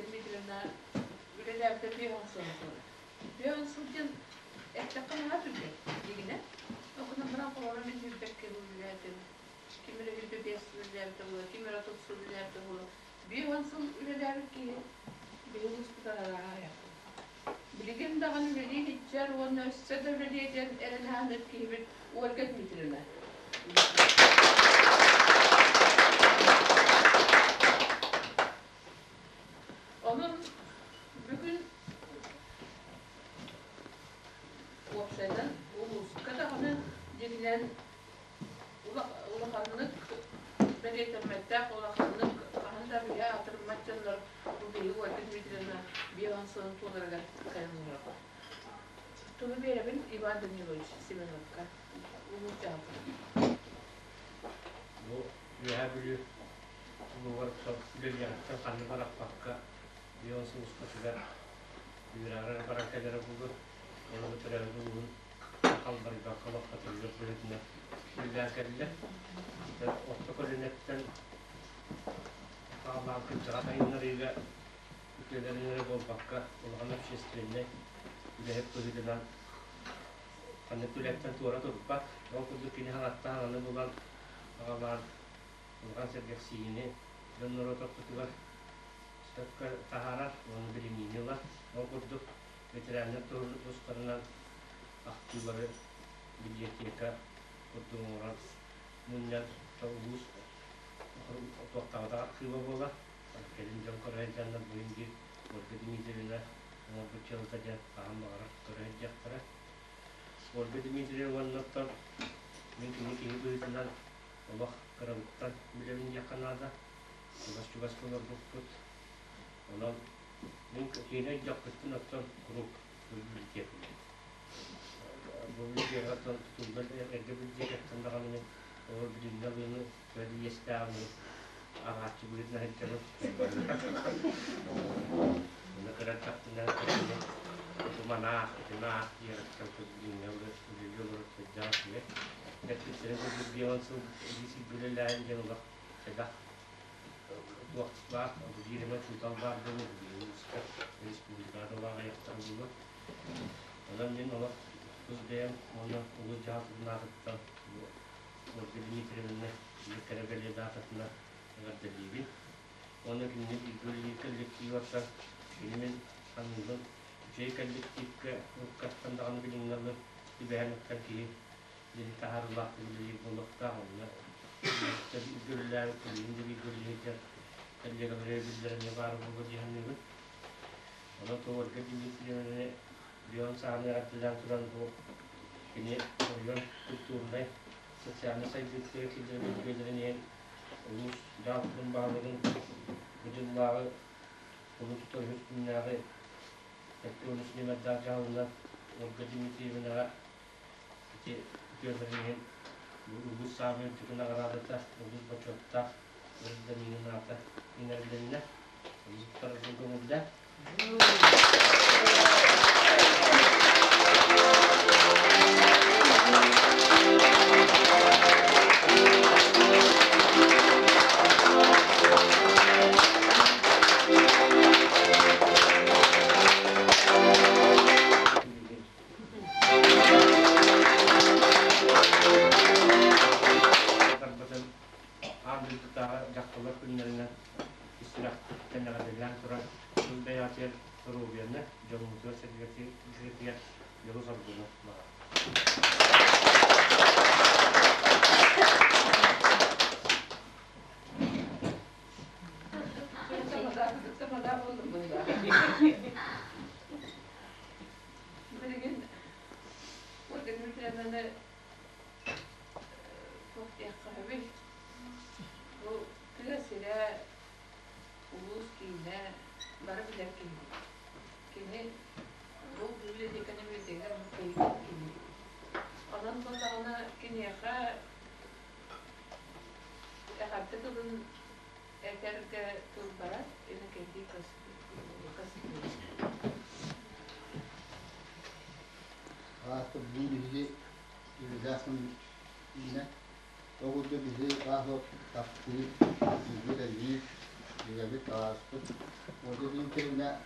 Дмитриевна үлэлээбитэ 50 сыл буолар. 50 сыл диэн эттэххэ наһаа түргэн дигинэ. Оҕунан баран холоро мин сүүрбэккэ үлэлээтим. Ким эрэ 25 сыл үлэлээбитэ буолуо, ким эрэ 30 сыл үлэлээбитэ буолуо. 50 сыл үлэлээбит киһи биһи улууспутугар арааһа Билигин даҕаны үлэлии сылдьар уонна өссө да үлэлиэ диэн эрэнэ саныыр киһибит Ольга Дмитриевна. Онон бүгүн уопсайынан улууска даҕаны дьиҥинэн улаханнык бэлиэтэммэтэх, улаханнык хаһан да биһи аатырыммат дьоннор бу биһиги Ольга Дмитриевна 50 сылын туоларыгар кэлэн олорор. Тылы биэрэбин Иван Данилович Семеновка. Улуус дьаһалтата. Бу Үөһээ Бүлүү улууһугар үлэлиэҕиттэн ханна барахпакка 50 сыл устатыгар үөрэҕэр баран кэлэрэ буолуо. Уонна бу төрөөбүт улууһун халбарыйбакка олоххо тыллыыр быһыытынан үлэлээн кэллэ. Орто көлүөнэттэн хааллаан кырдьаҕас айыннарыыга үтүөлэрин эрэ буолбакка, улахан общественнай үлэһит быһыытынан ханнык үлэттэн туора турбат. Ол курдук кини хаҥаттан хаҥаны булан аҕалаан улахан сэргэхсийиини дьон норуот ортотугар сөпкө таһаарар уонна билиниини ылар. Ол курдук ветераннар тустарынан ахтыылары библиотека курдук оҥорон мунньан улуус туохтаабатах архыыба буолар. Кэлин дьон көрө сылдьаннар буйун биир Ольга Дмитриевна оҥорбут дьыалата диэн хаһан баҕарар көрө сылдьыахтара. Ольга Дмитриевна уонна мин кини киһи быһыытынан олох кырабыттан билэбин диэххэ наада. Чугас-чугас олорбуппут. Онон мин киинэ өйдөхпүттэн оттон куруук библиотекабын. Бу библиотекаттан тутуллар эргэ библиотекаттан даҕаны мин ол билиҥҥи алыыны көлүйэстээҕин аҕааччы быһыытынан сылдьабын. Ону кыра эрдэхпинэ ытыманаах, ытынаах диэҕиттэн билиҥҥи үлэлии олорор сылдьаҕа үчүгэй. Эппиттэрин курдук 50 сыл илии үлэлээһин диэн олох сэдэх туох баар, биир эмэ учуутал баар буолуо, улууска, республикаҕа да аҕыйахтар буолуо. Онон мин олох тус бэйэм уонна улуус дьаһалтатын аатыттан Ольга Дмитриевна кэрэ бэлиэ даататына эҕэрдэлиибин. Уонна кинини бииргэ үлэлиир коллективаттан кини мин саныыбын үчүгэй коллективка уруккаттан даҕаны билиҥҥи ылы түбэһэн ыттан киһи дьири таһаарыылаахтык үлэлиир буолуохтаах. Онно бииргэ үлэлээбит, билигин да бииргэ үлэлиир коллегалары өйөбүллэрэ эмиэ баар буолуо дии саныыбын. Онон Ольга Дмитриевнаны Леон сааны эҕэрдэлээн туран бу кини оройуон культурнай, социальнай сайдыытыгар киллэрбит үтүөлэрин иһин улуус дьаһалтатын баһылыгын бу дьыллааҕы кулун тутар үһүс күннээҕи 73 нүөмэрдээх дьаһалынан Ольга Дмитриевнаҕа ити үтүөлэрин иһин бу улуус саамай үрдүкү наҕараадата улуус бочуоттаах гражданинын аата иҥэрилиннэ. Улуустарбын көҥүллээх. Аан дойдутааҕы дьахталлар күннэринэн ис сүрэхпиттэн эҕэрдэлээн туран, тус бэйэҕитигэр доруобуйаны, дьоҥҥутугар-сэргэҕитигэр дьолу-соргуну баҕарабын. Билигин Ольга Дмитриевнаны туох диэххэ сөбүй? Бу тыа сирэ, улуус киинэ бары билэр киһи. Кини бу библиотеканы билдигэр киһи кини. Онон буоллаҕына киниэхэ эҕэрдэ тылын этэргэ тыл барар, Иннокентий Костюк. Аата бүгүн биһиги үбүлээх үүнэ. Ол курдук биһиги аах таптыыр, бииргэ үлэлиир, үлэбит ааспыт. Ольга Дмитриевна Дмитриевна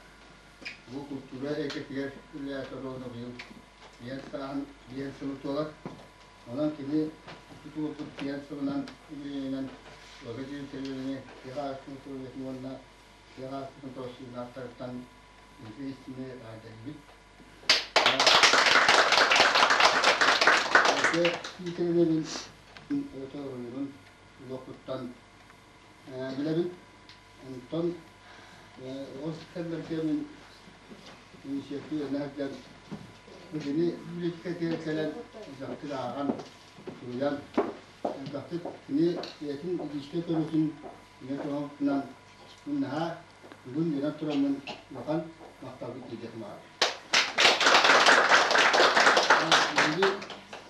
бу култуура эйгэтигэр үлэлээтэ уонна быйыл биэн сааһын биэн сылы туолар. Онон кини тутулуппут биэн сылынан үбүлүөйүнэн Ольга Дмитриевнаны тыа хаһаайыстыбатын управлениетын уонна тыа хаһаайыстыбатын профсоюзнаахтарыттан истиҥник эҕэрдэлиибит. Ольга Дмитриевна мин өтө уруйбун олохпуттан билэбин. Онтон ол кэмнэргэ мин инициатива сылдьан кини библиотекатыгар кэлэн элбэхтик ааҕан, суруйан, элбэхтик кини бэйэтин илиискэ көрүүтүн эмиэ туһаммытынан мин наһаа бүгүн үөрэн тураммын улахан махталбын тиэрдиэхпин баҕарабын.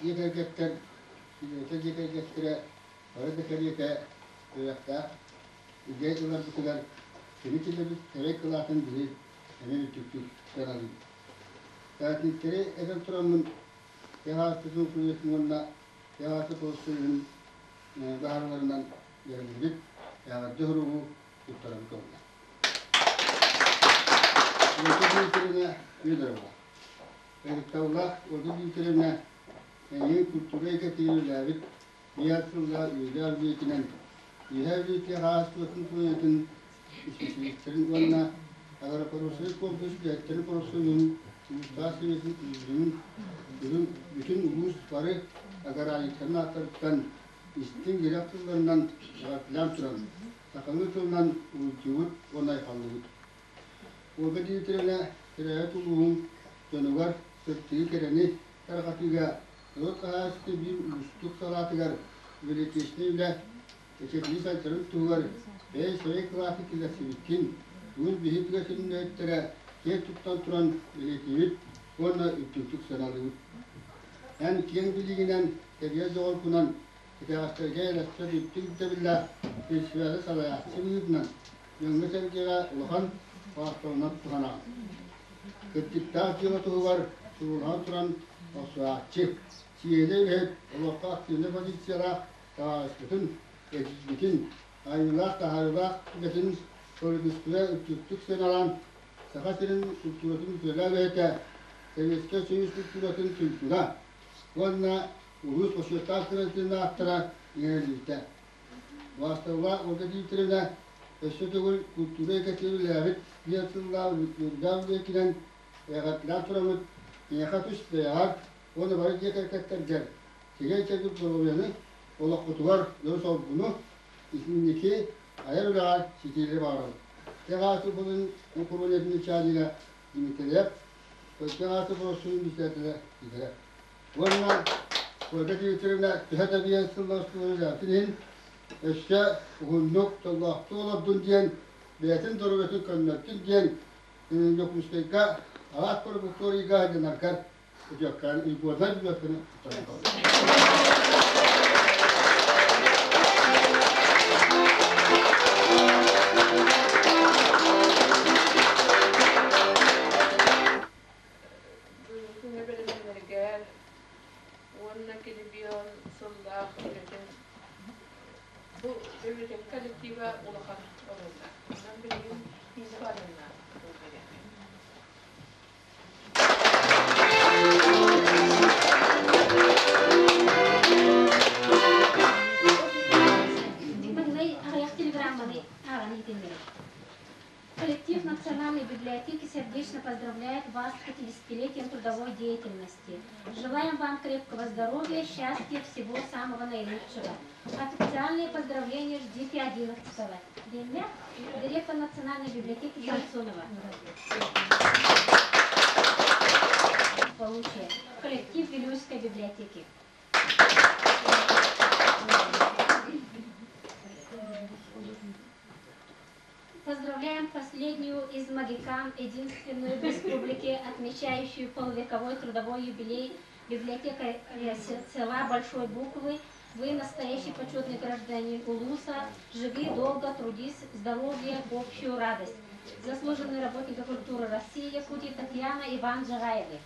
Биһиги дьиэ кэргэттэр, дьиэ кэргэттэрэ бары да кэриэтэ үөрэхтээх Үгэ ыларбытыгар кини киллэрбит кэрэ кылаатын биһи эмиэ үрдүктүк сыаналыыбыт. Пятницкэри этэн тураммын тыа хаһаайыстыбатын уонна тыа хаһаайыстыбатын баһаарыларынан бэриллибит эҕэрдэ суругу туттаран көрдө. Ольга Дмитриевна Федорова. Ытыктабыллаах Ольга Дмитриевна, эйигин культура эйгэтигэр үлэлээбит Ийэ сылга үөдээ бүөтүнэн Үөһээ Бүлүү тыа хаһаайыстыбатын пуойатын исписэлиистэрин уонна агропромышленнай комплекс үлэһиттэрин профсоюһун улуустаах сэбиэтин президиумун бүтүн улуус бары аграрийдарын ааттарыттан истиҥ иһирэх тылларынан эҕэрдэлээн туран, сахалыы тылынан уруйдуубут уонна айхаллыыбыт. Ольга Дмитриевна төрөөбүт улууһун дьонугар сырдыгы кэрэни тарҕатыыга Норуот хаһаайыстыбатын биир уустук салаатыгар библиотечнай үлэ эчэтии сайдарын туһугар бэйэ-сэрэй кылааты киллэрсибиккин, бүгүн биһиги тыа сирин үлэһиттэрэ киэн туттан туран бэлиэтиибит уонна үрдүктүк сыаналыыбыт. Эн киэҥ билиигинэн, кэрийэр доҕоргунан, итэҕэстэргэ эйэлэспэт үрдүк ирдэбиллээх фестивалы салайааччы быһыытынан дьоҥҥо-сэргэҕэ улахан факторынан туһанаҕын. Кырдьыктаах дьыала туһугар туруулаһан туран охсуһааччы, сиэдэ үлэһит, олоххо активнай позициялаах табаарыспытын, эдьиийбитин, айыылаах-таһаарыылаах үлэтин правительство үрдүктүк сыаналаан, Саха сирин культуратын үтүөлээх үлэһитэ, Советскай Союз культуратын туйгуна уонна улуус бочуоттаах гражданин ааттара иҥэриллибитэ. Убаастабыллаах Ольга Дмитриевна, өссө төгүл культура эйгэтигэр үлэлээбит биир сыллаах үбүлүөйдээх үлэкинэн эҕэрдэлээн тураммыт, эйиэхэ тус бэйэҕэр уонна бары дьиэ кэргэттэргэр сигэй-чэбдик доруобуйаны, олоххутугар дьолу-соргуну, инники айар үлэҕэр ситиилэри баҕарабыт. Тыа управлениетын начальнига Дмитриев, Тыа хаһаайыстыбатын председателэ Игорев. Уонна Ольга Дмитриевна төһө да биэс сыллар устуларын иһин өссө уһуннук дьоллоохтук олордун диэн бэйэтин доруобуйатын көннөрдүн диэн Дьокуускайга араас бородуктуорийга дьанаргар үтүөккээн уйгуордар бүөккэни туттаран Бүгүҥҥү бэлэмнэригэр уонна кини бион сыллаах үлэтин бу библиотека коллектива улахан оруоллаах. Онон билигин Нина Ивановна тыл биэриэххэ. Маҥнай аҕыйах телеграмманы ааҕан иһитиннэрэр. Коллектив Национальной библиотеки сердечно поздравляет вас с 50-летием трудовой деятельности. Желаем вам крепкого здоровья, счастья, всего самого наилучшего. Официальные поздравления ждите 11-го. Дня директор Национальной библиотеки Самсонова. Получает. Коллектив Вилюйской библиотеки. Поздравляем последнюю из могикан, единственную в республике, отмечающую полувековой трудовой юбилей библиотека села Большой Буквы. Вы настоящий почетный гражданин Улуса. Живи долго, трудись, здоровье, общую радость. Заслуженный работник культуры России, Якутии Татьяна Иван Жараевы.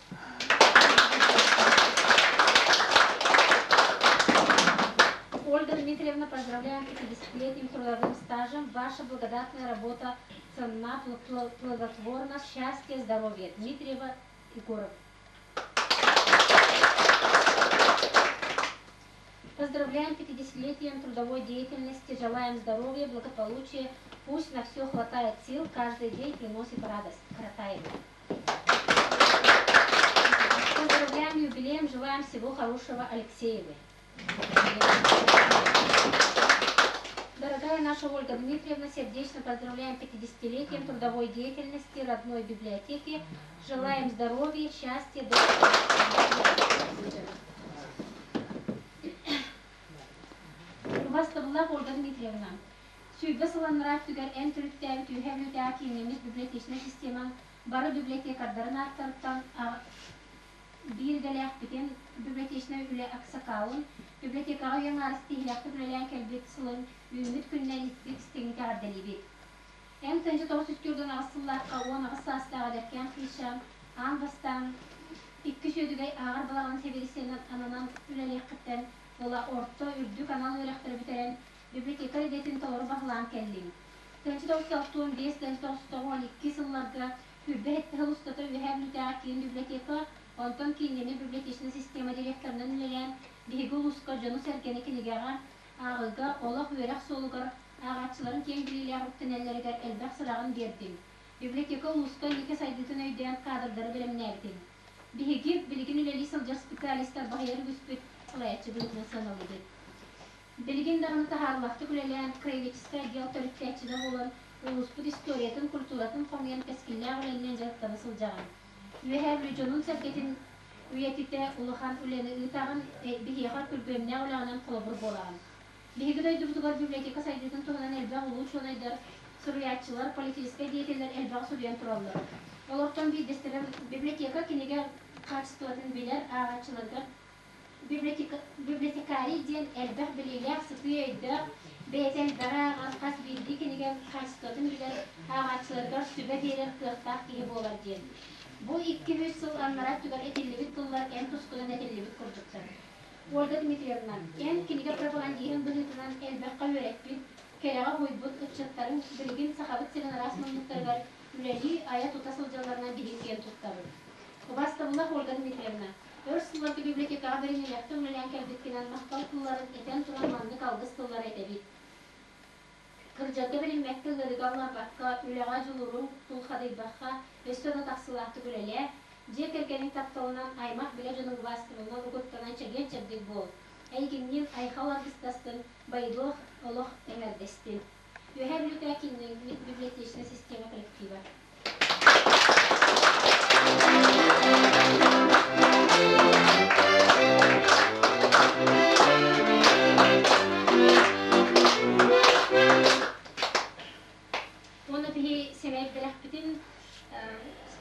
Ольга Дмитриевна, поздравляем 50-летним трудовым стажем. Ваша благодатная работа ценна, плодотворна. Счастья, здоровья. Дмитриева Егоров. Поздравляем 50-летием трудовой деятельности, желаем здоровья, благополучия. Пусть на все хватает сил, каждый день приносит радость. Каратаева. Поздравляем юбилеем, желаем всего хорошего Алексеевой. Дорогая наша Ольга Дмитриевна, сердечно поздравляем 50-летием трудовой деятельности родной библиотеки. Желаем здоровья, счастья, Убаастабыллаах Ольга Дмитриевна, 20 сыл анараа өттүгэр эн төрүттээбит Үөһээ Бүлүүтээҕи кииннэммит библиотечнай системаҥ бары библиотекардарын ааттарыттан биир идэлээхпитин, библиотечнай үлэ аксакалын, библиотекаҕа үйэ аҥаарыс тиһилэхтик үлэлээн кэлбит сылын үүммүт күнүнэн истиҥник эҕэрдэлиибит. Эн 1948 сыллаахха 18 саастаах эдэркээн кыысчаан аан бастаан икки сүөдүгэй ааҕар балаҕан сэбиэдиссэйинэн ананан үлэлиэххиттэн ыла орто, үрдүк анал үөрэхтэри бүтэрэн, библиотекарь идэтин толору баһылаан кэллиҥ. 1965-1992 сылларга 27 сыл устата Үөһээ Бүлүүтээҕи киин библиотека, онтон кииннэммит библиотечнай система директорынан үлэлээн, биһиги улууска дьону-сэргэни кинигэҕэ, ааҕыыга, олох үөрэх суолугар ааҕааччыларын киэҥ билиилээх үктэнэллэригэр элбэх сыраҕын биэрдиҥ. Библиотека улууска инники сайдыытын өйдөөн кадрдары бэлэмнээбитиҥ. Биһиги билигин үлэлии сылдьар специалистар баһыйар үгүспүт салайааччы быһыытынан сыаналыыбыт. Билигин даҕаны таһаарыылаахтык үлэлээн, краеведческай отдел төрүттээччитэ буолан, улууспут историятын, культуратын хомуйан кэскиллээх үлэннэн дьарыктана сылдьаҕын. Үөһээ Бүлүү дьонун-сэргэтин үйэтитэ улахан үлэни ыытаҕын, биһиэхэ күргүөмнээх үлэҕинэн холобур буолаҕын. Биһиги дойдубутугар библиотека сайдыытын туһунан элбэх улуу учуонайдар, суруйааччылар, политическай деятеллэр элбэҕи суруйан тураллар. Олортон биирдэстэрэ библиотека кинигэ хаачыстыбатын билэр ааҕааччыларга библиотекарий диэн элбэх билиилээх, сытыы өйдөөх, бэйэтэ элбэҕи ааҕар, хас биирдии кинигэ хаачыстыбатын билэр, ааҕааччыларыгар сүбэ биэрэр кыахтаах киһи буолар диэн. Бу 2-3 сыл аннараа өттүгэр этиллибит тыллар эн тускунан этиллибит курдуктар. Ольга Дмитриевна, эн кинигэ пропагандиһын быһыытынан элбэххэ үөрэппит, кэрэҕэ уһуйбут ыччаттарыҥ билигин Сахабыт сирин араас муннуктарыгар үлэлии, айа-тута сылдьалларынан биһиги киэн туттабыт. Убаастабыллаах Ольга Дмитриевна, өр сылларга библиотекаҕа бэриниилээхтик үлэлээн кэлбиккинэн махтал тылларын этэн туран маннык алгыс тыллары этэбит. Кырдьарга бэриммэккэ, ыарыыга ылларбакка, үлэҕэ дьулуруҥ, тулхадыйбакка, өссө да тахсыылаахтык үлэлээ, дьиэ кэргэниҥ тапталынан, аймах-билэ дьонуҥ убаастабылынан угуттанан чэгиэн-чэбдик буол. Эйигинниин айхал аргыстастын, байылыах олох эҥэрдэстин. Үөһээ Бүлүүтээ кииннэммит библиотечнай система коллектива. Уонна биһи сэмэй бэлэхпитин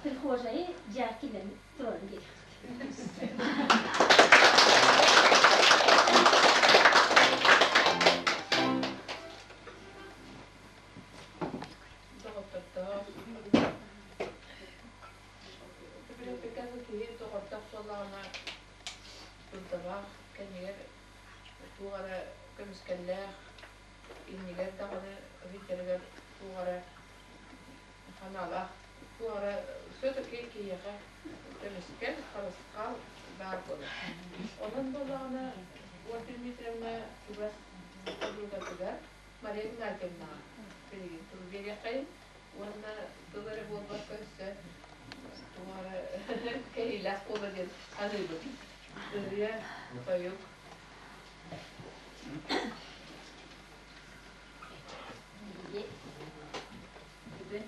прихожайы дьиэҕэ киллэрэн туруоран биэриэхпит. Доҕоттордоох. Библиотеканы киһи доҕордоох буоллаҕына дурдалаах кэннигэр туох эрэ көмүскэллээх, иннигэр даҕаны ыһыйтарыгар туох эрэ ханаалаах, туох эрэ все-таки киһиэхэ көмүскэл, харысхал баар буолар. Онон буоллаҕына Ольга Дмитриевна чугас подругатыгар Мария Игнатьевнаҕа билигин тыл биэриэххэйин уонна тыл эрэ буолбакка өссө туох эрэ кэһиилээх буолла диэн саныыбын. Ырыа, тойук. Бүгүн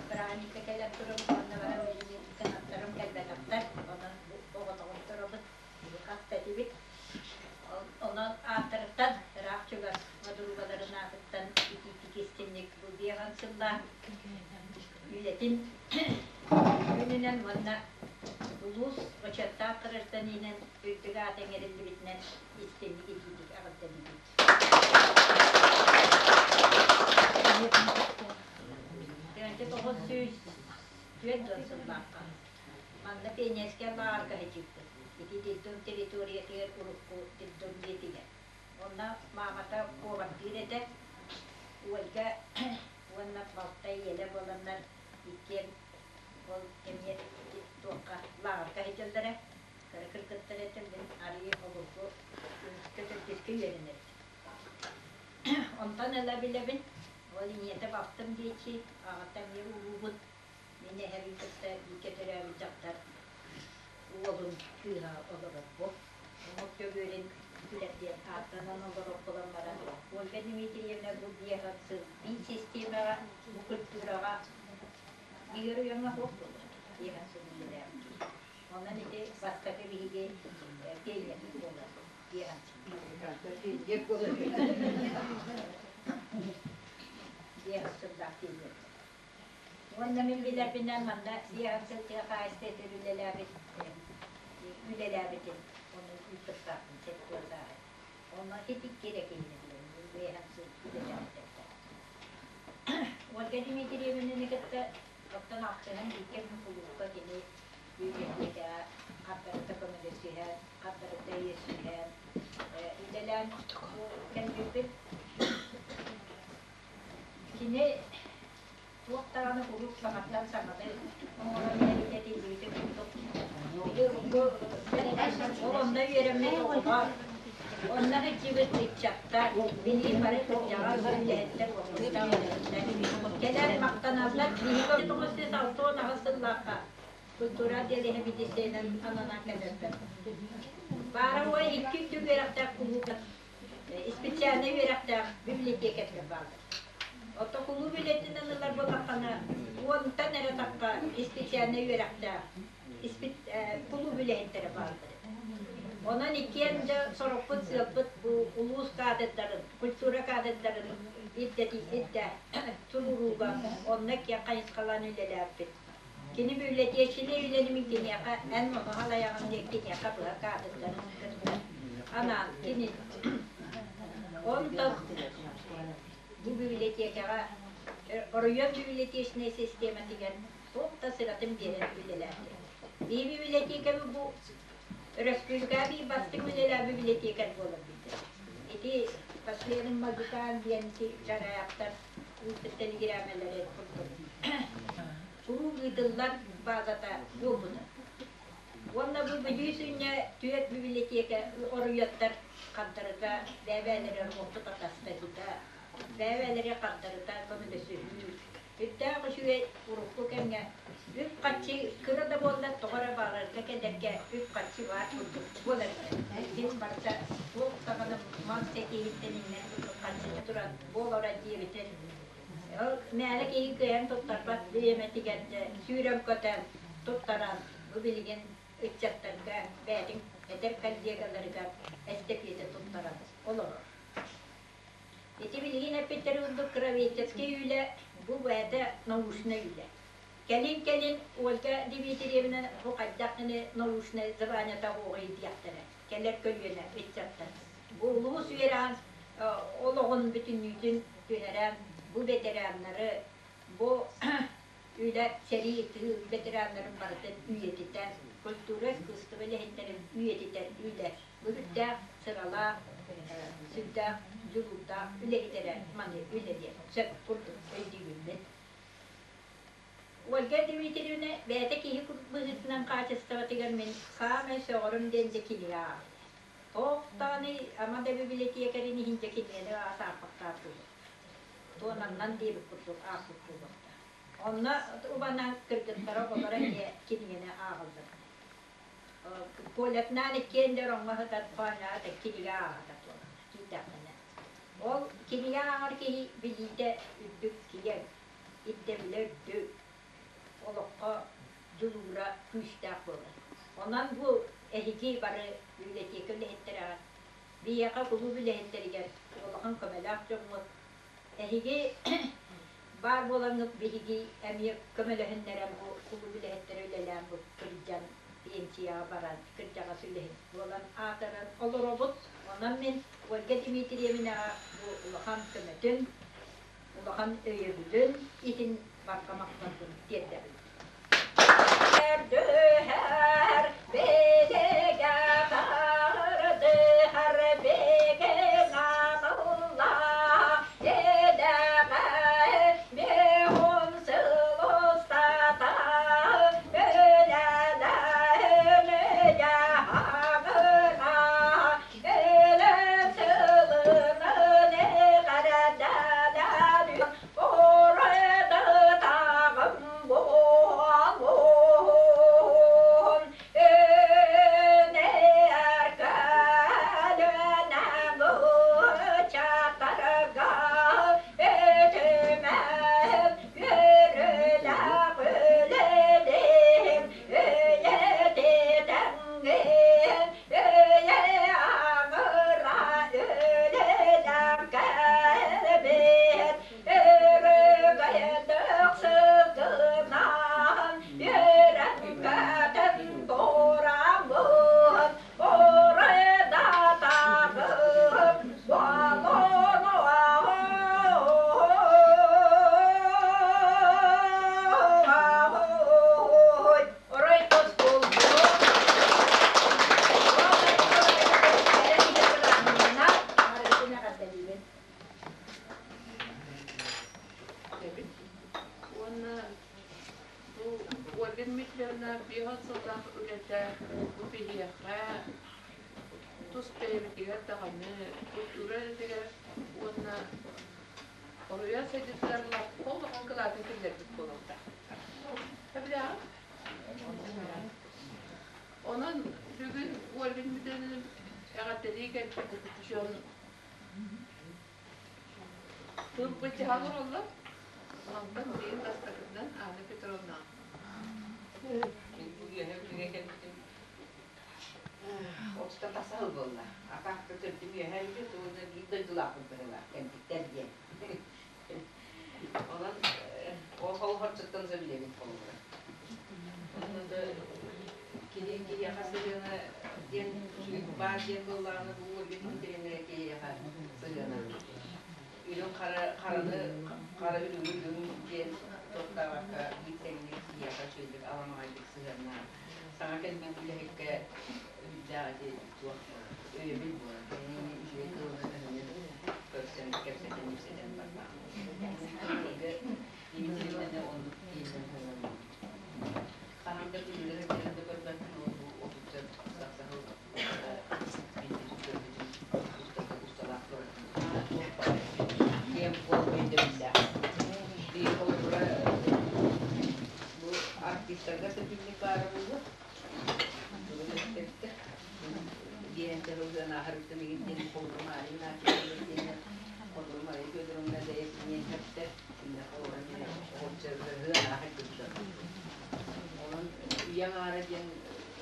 бырааһынньыкка кэлэн турабыт уонна баран билигин кынаттарым кэлбэтэхтэр. Онон оҕотоҕун турабыт, хас да этибит. Онон ааттарыттан ыраах чугас модуругаларын аатыттан итиитик истинник бу биэҕэн сыллаах үлэтин күнүнэн уонна улуус бочуоттаах гражданинын үрдүк аата иҥэриллибитинэн истинник итиитик эҕэрдэлиибит. 904 сыллаахха манна пионерскай лааҕырга сылдьыбыппыт. Ити детдом территориятыгар урукку детдом дьиэтигэр. Онно маамата повардыыр этэ. Ольга уонна балта ийэлэ буоланнар иккиэн ол эмиэ туохха лааҕырга сылдьаллара. Кыра кыргыттар этим мин арыый обургу үһүскэ төрдүскэ үөрэнэр этим. Онтон ыла билэбин, ол ийэтэ балтым диэччи, аҕата эмиэ улуубут, мин эһэбин кытта бииргэ төрөөбүт дьахтар уолун кыыһа олорорбут. Омук Дьөгүөрүн күлэр диэн ааттанан олорор буолан баран, Ольга Дмитриевна бу биэһ сыл биир систиэмэҕэ, бу культураҕа биир уйаҥҥа суох буолар, биэһ сыл үлэлээбит. Онон ити бастакы биһиги пионербыт буолар биэһ сыл. Биэһ сыллаах пионер. Уонна мин билэрбинэн манна биэһ сыл тыа хаһаайыстыбатыгар үлэлээбит үлэлээбитим ону ыыппыттаахпын сектордааҕы. Онно ити эрэ киһини билэбин мин биэһ сыл үлэлээбитим. Ольга Дмитриевнаны кытта оттон ахсыһан бииргэ мин кулуупка кини библиотекаҕа хардарыта көмөлөсүһэн, хардарыта өйөсүһэн үлэлээн кэлбиппит. Кини туох даҕаны куруук саҥаттан саҥаны оҥорон иһэритэ этиллибитин курдук ол онно үөрэммит оҕолор, онно сылдьыбыт ыччаттар, билии бары кырдьаҕас үлэһиттэр уопуттаах үлэһиттэр кэлэн махтаналлар. Биһиги 968 сыллаахха культура отделение медицинэн ананан кэлэрбэр. Баара уой икки үрдүк үөрэхтээх кулууп специальнай үөрэхтээх библиотекардар бааллар. Оттон кулууп үлэтинэн ылар буоллаххына, уонтан эрэ тахха специальнай үөрэхтээх кулууп үлэһиттэрэ бааллар. Онон иккиэн дьэ сорохпут сыалбыт бу улуус кадрдарын, культура кадрдарын ирдэтии ирдэ туруорууга онно киэҥ хайысхалаан үлэлээппит. Кини библиотечнай үлэни мин киниэхэ эн ону халайаҕын диэн киниэхэ быһа кадрдарын кытта анаан кини онтон бу библиотекаҕа оройуон библиотечнай систематыгар туох да сыратын биэрэн үлэлээтэ. Биһи библиотекабы бу өрөспүүбүлүкэҕэ биир бастыҥ үлэлээх библиотекарь буолар битэ. Ити последний Магикан диэн ити дьараайахтар ыыппыт тэлигирээмэлэри курдук куруук ыытыллар базата буолбута. Уонна бу Бүлүү сүнньэ түөрт библиотека оруйуоттар хардарыта бэйэ-бэйэлэрэ уопут атастаһыыта, бэйэ-бэйэлэри хардарыта көмөлөсүһүү, үрдээх үчүгэй урукку кэмҥэ үп-харчы кыра да буоллар тоҕо эрэ баҕарарга кэлэргэ үп-харчы баар курдук буолар этэ. Билигин барыта туох даҕаны мал сэтииһиттэн иҥнэн курдук харчыны туран буолара диэбитин Ол мээнэ киһи кыайан туттарбат бириэмэтигэр дьэ сүүрэн-көтөн, туттаран бу билигин ыччаттарга бэйэтин эдэр коллегаларыгар эстэпиэтэ туттаран олорор. Ити билигин эппиттэрин курдук кровеческий үлэ бу бэйэтэ научнай үлэ. Кэлин-кэлин Ольга Дмитриевна бу хайдах гына научнай званиета оҕой диэхтэрэ кэлэр көлүөнэ ыччаттар. Бу улуус үөрэҕин олоҕун бүтүннүүтүн түһэрэн бу ветераннары, бу үлэ, сэрии, тыыл ветераннарын барытын үйэтитэр, культура, искусство үлэһиттэрин үйэтитэр үлэ. Бу сүрдээх сыралаах, сүрдээх дьулуурдаах үлэһитэрэ маны үлэлиэн сөп курдук өйдүүбүн. Ольга Дмитриевна бэйэтэ киһи быһыытынан хаачыстыбатыгар мин саамай сөҕөрүм диэн дьэ кинигэ ааҕар. Туох даҕаны ама да бибилэтиэкэрин иһин дьэ кинигэни аасааппахтаах буолуо. Туонаннан диэбит курдук аахпыт буолуохтаах. Онно убанан кыргыттара оҕолоро эмиэ кинигэни ааҕаллар. Колятнаан иккиэн да ороҥҥо сытан хоонньоҕо кинигэ ааҕата туолар киирдэххинэ. Ол кинигэ ааҕар киһи билиитэ үрдүк киэҥ, ирдэбилэ үрдүк, олоххо дьулуура күүстээх буолар. Онон бу эһиги бары библиотека үлэһиттэрэ биһиэхэ кулууп үлэһиттэригэр улахан көмөлөөх дьоммут. Эһиги баар буолаҥҥыт биһиги эмиэ көмөлөһүннэрэн бу кулууп үлэһиттэрэ үлэлээн бу кырдьан пенсияҕа баран кырдьаҕас үлэһит буолан аатыран олоробут. Онон мин Ольга Дмитриевнаҕа бу улахан көмөтүн, улахан өйөбүлүн иһин барҕа махталбын тиэрдэбин. Көрдөһөр билигэр. Ольга Дмитриевна биэс сыллаах үлэтэ бу биһиэхэ тус бэйэбитигэр даҕаны, культура үлэтигэр уонна оройуон сайдыытыгар лаппа улахан кылаатын киллэрбит буолуохтаах. Билэҕин? Онон бүгүн Ольга Дмитриевна эҕэрдэлии кэлбит дьон тыл быччаһан олороллор. Онтон билигин бастакытынан Анна Петровна. Мин бу үөһэ күҥҥэ кэлбитим отуттан тахса сыл буолла. Атаакта төрдүм үөһэ илдьит уонна биир дойдулаахпын быһыылаах кэлбиттэр диэн. Онон ол холхорчуттан сөбүлэбин холобура. Онон да кини киһиэхэ сыһыана диэн баар диэн буоллаҕына бу Ольга Дмитриевна киһиэхэ сыһыана. Үрүҥ хара хараны хара үрүҥү үрүҥ диэн туохтаабакка биир тэҥник киһиэхэ үчүгэйдик аламаҕайдык сыһыаннаан саҥа кэлбит үлэһиккэ үрдээх ити туох өйөбүл буолар. Кинини үчүгэй тылынан-өһүнэн көрсөн кэпсэтэн ипсэтэн барбаах. Ольга Дмитриевнаны оннук киһинэн сыһыаннаан. Хаһан да күнүлэр сылдьан да көрбөппүн ол бу отучча тахса сыл билбитим көрбүтүм устата усталаах туох баар киэҥ куол өйдөбүллээх. Биир холобура бу артистарга сэтинньик баара буолуо. Бүгүн эппиттэр. Диэн дьарылыан ааһарыттан игин диэн холобурум аайын аатыгар диэн холобурум Мария Федоровна бэйэтинэн хэптэр. Кинилэр холобура оҕоччарыһыан ааһар кырдьар. Онон үйэ аҥаара диэн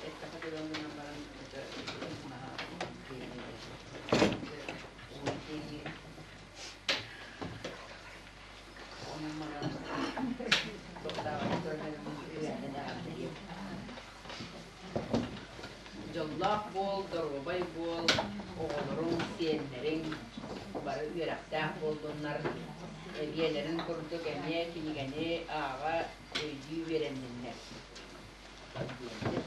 эттэххэ төлөн гынан баран это наһаа Онон манан Дьоллоох буол, доруобай буол, оҕолоруҥ, сиэннэриҥ бары үөрэхтээх буоллуннар, эбиэлэрин курдук эмиэ кинигэни ааҕа, өйдүү үөрэнниннэр.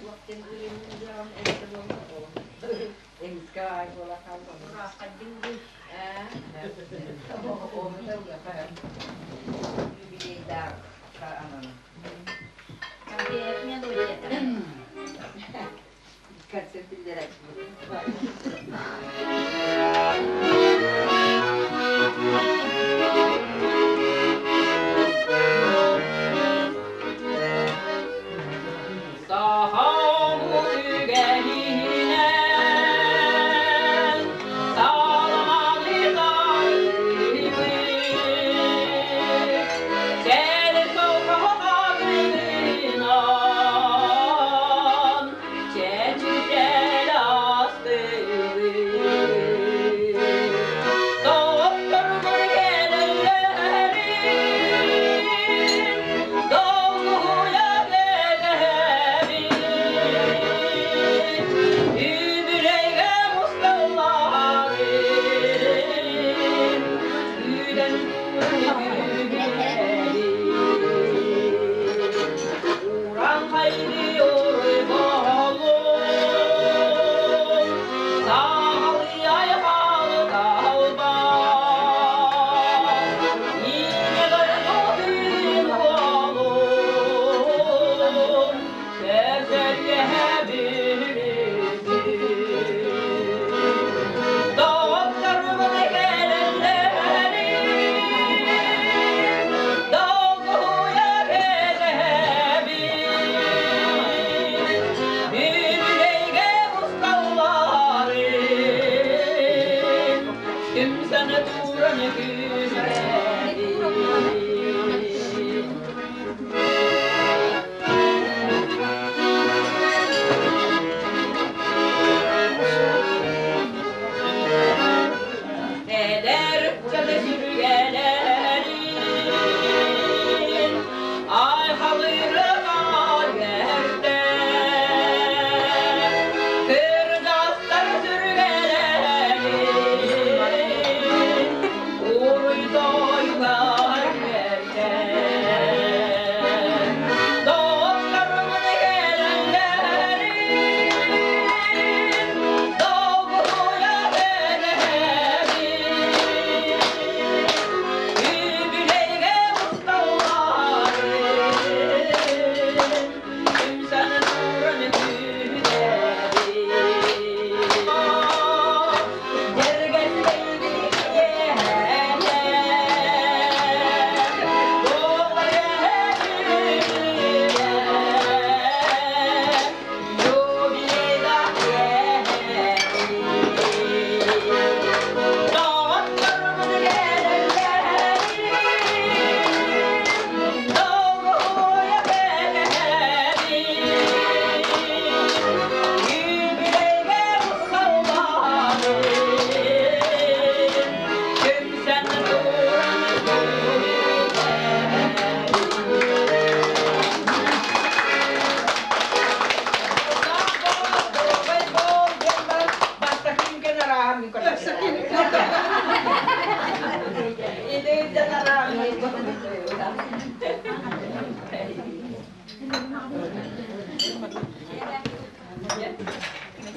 Туох диэн үөрэннин эбитэ буолла, эмискэ аай буола хаалла. Юбилейдаах ананан. Концерт биллэрээччи. Сахам үгэһинэн саламалытан Сэл чэчирэл астыыбыт. Доҕотторбут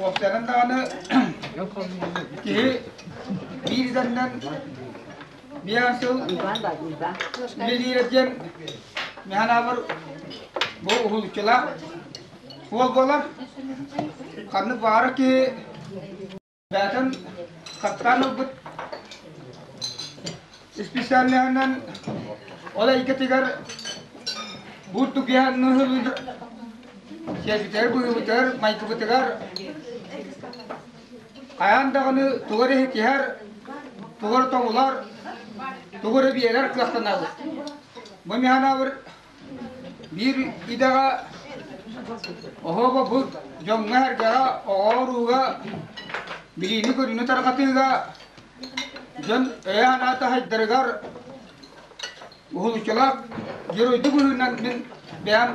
Уопсайынан даҕаны киһи биир идэннэн биэс сыл үлэлиирэ диэн мин бу уһулуччулаах суол буолар. Ханнык баҕарар киһи бэйэтин хаттаан ылбыт специальноһынан ол эйгэтигэр бурдук сиэрбитигэр быһыыбытыгар майгыбытыгар хайаан даҕаны тугу эрэ иһитиһэр, тугу эрэ тобулар, тугу эрэ биэрэр кыахтанабыт. Бу мин санаабар биир идэҕэ оһуоба бу дьоҥҥо-сэргэҕэ, оҕо-урууга билиини-көрүүнү тарҕатыыга дьон өйө-санаата сайдарыгар уһулуччулаах геройдуу быһыынан мин бэйэм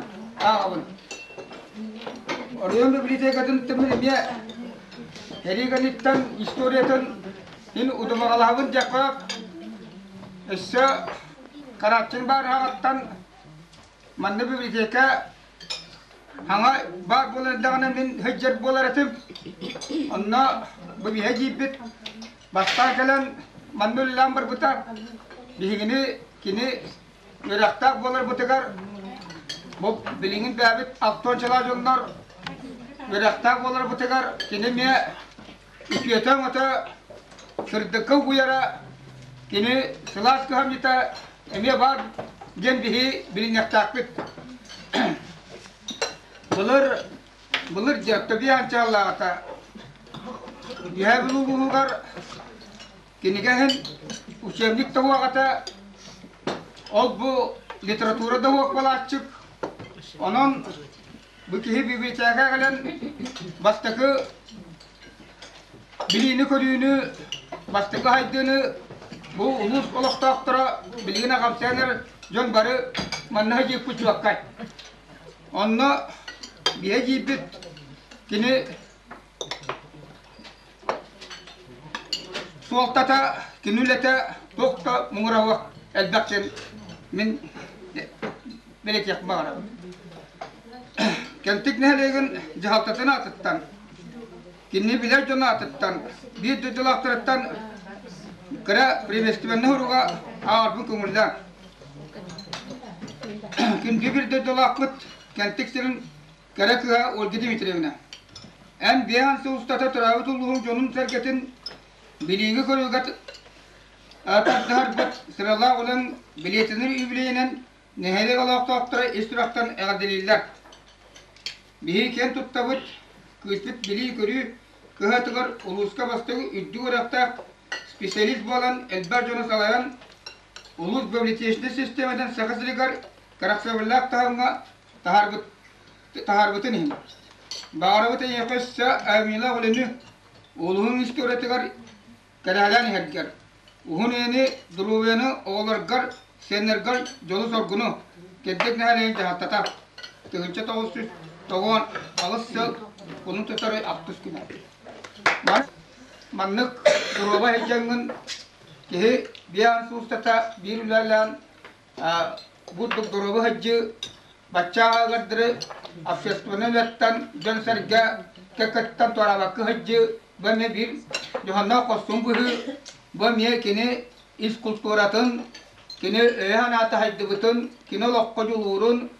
ааҕабын. Оройуон библиотекатын мин эмиэ сэрии кэнниттэн историятын мин удумаҕалаһабын диэххэ өссө Карачин баар манна библиотека хаҥа баар буолар эрдэҕинэ мин сылдьар буолар этим. Онно бу биһэ киирбит бастаан кэлэн манна үлэлээн барбыта. Биһигини кини үөрэхтээх буоларбытыгар бу билиҥин бэйэбит алтончалаах дьоннор үөрэхтээх буоларбытыгар кини эмиэ үтүөтэ өҥөтө сырдыкка угуйара кини сылаас кыһамньыта эмиэ баар диэн биһи билиниэхтээхпит. Былыр былыр дьэ анчааллааҕыта Үһээ улууһугар кинигэ иһин учебник да ол бу литература да буолааччык. Онон бу киһи библиотекаҕа кэлэн бастакы билиини-көрүүнү, бастакы хайдыыны бу улуус олохтоохторо билигин аҕамсыйан эрэр дьон бары манна сылдьыппыт чуолкай. Онно биһэ киирбит кини суолтата, кини үлэтэ туох да муҥура суох элбэх диэн мин бэлиэтиэхпин баҕарабын. Кэнтик нэһилиэгин дьаһалтатын аатыттан, кинини билэр дьон аатыттан, биир дойдулаахтарыттан кыра приветственнай уруга ааҕарбын көҥүллээн. Күндү биир дойдулаахпыт Кэнтик сирин кэрэ кыыһа Ольга Дмитриевна, эн биэһэн сыл устата төрөөбүт улууһуҥ дьонун-сэргэтин билиигэ-көрүүгэ тардыһарбыт сыралаах үлэҥ билиэтинэр үбүлүөйүнэн нэһилиэк олохтоохторо ис сүрэхтэн эҕэрдэлииллэр. Биһиги киэн туттабыт, кыыспыт билии-көрүү кыһатыгар улууска бастакы үрдүк үөрэхтээх специалист буолан элбэх дьону салайан, улуус библиотечнай систиэмэтин Саха сиригэр кэрэхсэбиллээх таһымҥа таһаарбытын иһин. Баҕарабыт эйиэхэ өссө айымньылаах үлэни улууһуҥ историятыгар кэрэһэлээн иһэргэр, уһун үйэни, доруобуйаны оҕолоргор, сиэннэргэр дьолу-соргуну, кэрдик нэһилиэгин дьаһалтата 1998 сыл кулун тутары ахтыс күнэ. Маннык доруобай сылдьаҥҥын киһи биээн суустата биир үлэлээн бурдук доруобай сылдьыы баччааҕыгардары общественнай үлэттэн дьон-сэргэ кэккэттэн туораабакка сылдьыы бу эмиэ биир дьоһуннаах хорсун быһыы, бу эмиэ кини ис култууратын, кини өйө-санаата сайдыбытын, кини олоххо дьулуурун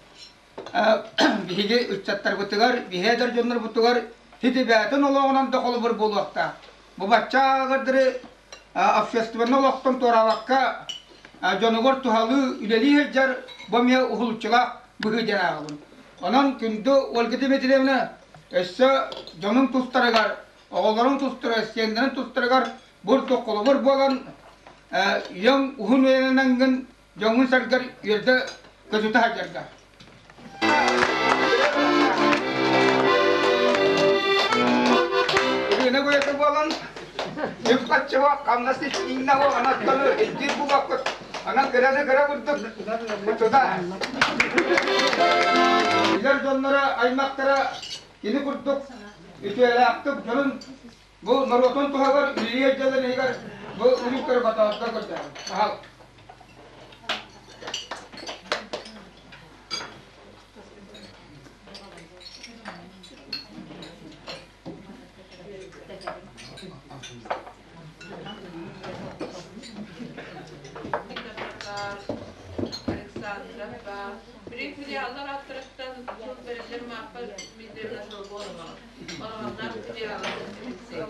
биһиги ыччаттарбытыгар, биһи эдэр дьоннорбутугар ситибээтин олоҕунан да холобур буолуохтаах. Бу баччааҕыгардары общественнай олохтон туораабакка дьонугар туһалыы үлэлии сылдьар бу эмиэ уһулуччулаах быһыы диэн ааҕабын. Онон күндү Ольга Дмитриевна өссө дьонун тустарыгар, оҕолорун тустарыгар, сиэннэрин тустарыгар бурдук холобур буолан үйэҥ уһун үйэлэнэҥҥин дьоҥҥун-сэргэр үөрдэ көтүтэ сылдьарга. Ирина Гуйата буолан, үп-харчыга хамнас иҥнэҕэ анаттаны илдьир булбаккыт. Анан кыра да кыра курдук туда. Билэр дьонноро, аймахтара кини курдук үтүөлээхтик дьонун бу норуотун туһагар үлэлиир дьалланыгар бу улуустары батаҕаттан көрдөһөбүн. Аһал. Филиаллар ааттарыттан тыл бэриллэр Мааппа Дмитриевна Шелгонова, Балаҕаннаах филиала лицей.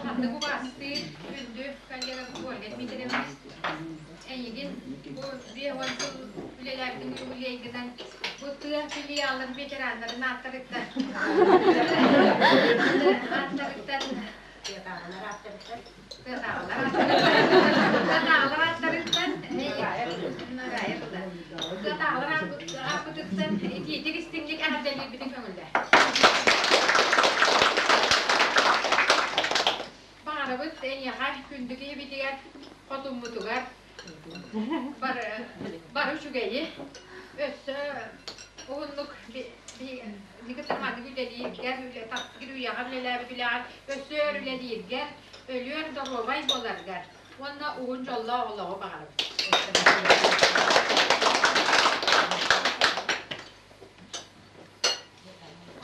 Ханнык убаастыыр күндү коллегабыт Ольга Дмитриевна, эйигин бу 50 сыл үлэлээбитин юбилейгынан бу тыа филиалын ветераннарын ааттарыттан ааттарыттан Тыатааҕылар ааттарыттан Тыатааҕылар ааттарыттан Тыатааҕылар ааппытыттан итиитик истиҥник эҕэрдэлиирбитин көҥүллээ. Баҕарабыт эйиэхэ күндү киһибитигэр, хотуммутугар бары, бары үчүгэйи, өссө уһуннук никытарматык үлэлииргэр, тахсыгыр үйэҕэ үлэлээбит үлэҕэр өссө өр үлэлииргэр, өлүөр доруобай буоларгар уонна уһун дьоллоох олоҕу баҕарабыт.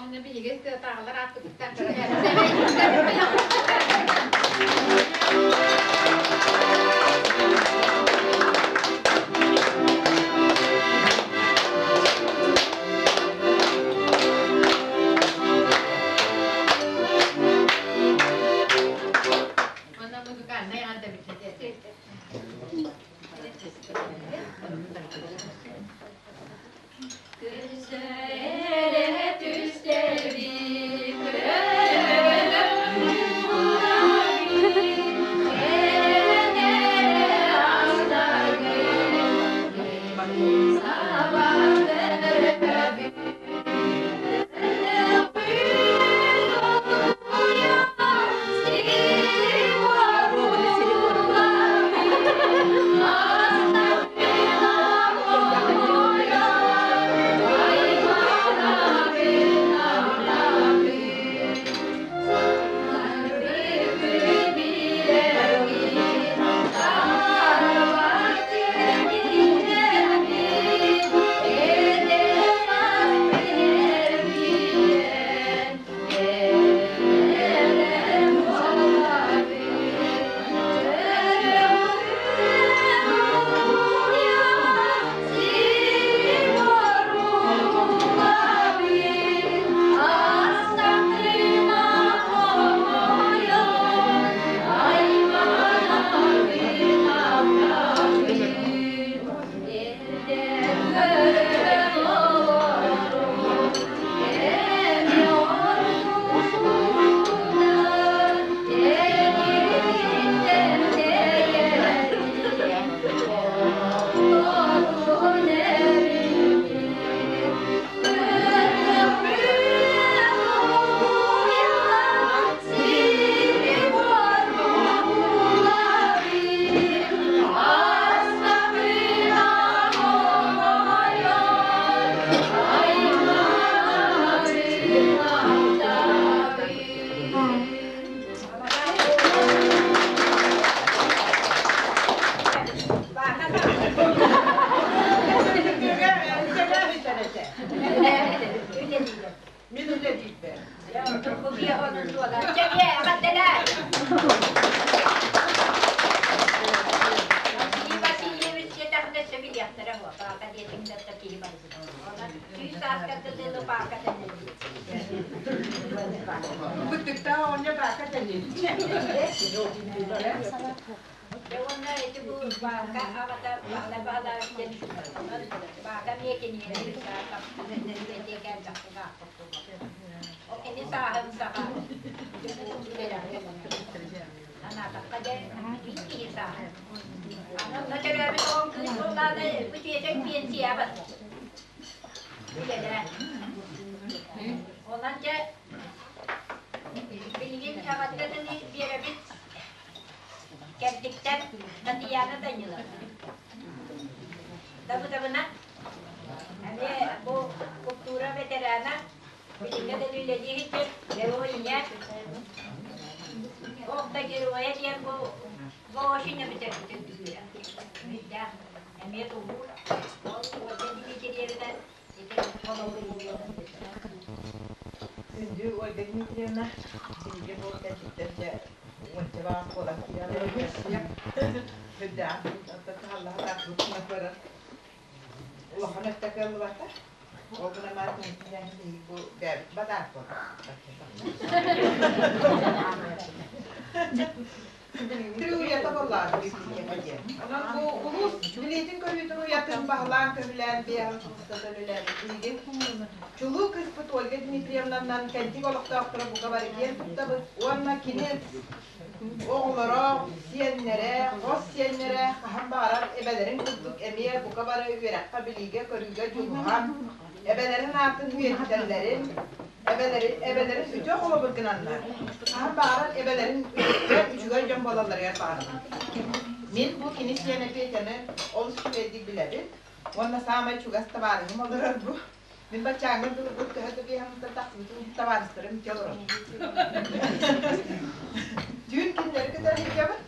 Онно биһиги тыатааҕылар ааттыбыттан Онно музыкальнай анда бүтүтэ. Күсэрэ түстэби Мин үлэлиирбэр. Васильевич сиэтэхинэ сөбүлиэхтэрэ буо, паата диэтиҥ да киһи барбыт. Онон сүүс сааска дылы паака тэннибит. Быттыктаах оҕонньор баака тэннибит. Дьэ уонна ити бу баака аҕата Баһылай Баһылаев диэн онон баака эмиэ кинигэни библиотека элбэхтик аахпыт Ол кини сааһын саҕа анаатахха дьэ биир киһи сааһын. Аны онно төрөөбүт оҕом кыыс буоллаҕына бу тиэтэҥ пенсия барда. Үлэлээ. Онон дьэ билигин эҕэрдэтин биэрэбит Кэрдиктэн Татьяна Даниловна. Давыдовна эмиэ бу култуура ветерана, билиҥҥэ да үлэлии сылдьар герой-ийэ. Ох да геройа диэн бу очень эбитэрбитин түһүө. Үһүйдээх эмиэ тулуур. Ол Ольга Дмитриевна ити холобур буолуон. Күндү Ольга Дмитриевна, биһиги бу кэлбиттэр дьэ уонча баҕас буолан Үрдээх кыһаллаһа баран улахан өттө кыаллыбата. Ол гынан биһиги бу бэйэбит бадаат буолла. Трюята боллаат диэн. Онон бу улуус билиэтин көрүүтүн уйатын баһылаан көбүлээн биэһин сылыстата үлэлээбит биһиги чулуу кыыспыт Ольга Дмитриевнанан кэнтик олохтоохторо бука бары киэн туттабыт уонна кини оҕолоро, сиэннэрэ, хос сиэннэрэ хаһан баҕарар эбэлэрин курдук эмиэ бука бары үөрэххэ, билиигэ, көрүүгэ дьулуһан, эбэлэрин аатын үйэтитэллэрин, эбэлэрин үтүө холобур гынаннар, хаһан баҕарар эбэлэрин үчүгэй дьон буолалларыгар баҕарабын. Мин бу кини сиэнэ Петяны олус үчүгэйдик билэбин уонна саамай чугас табаарыһым олорор бу. Мин баччааҥҥа дылы бу төһө да биэһэммиттэн тахсыбытым табаарыстарым ити олорор. Түүн кинилэри кытары илдьэбин.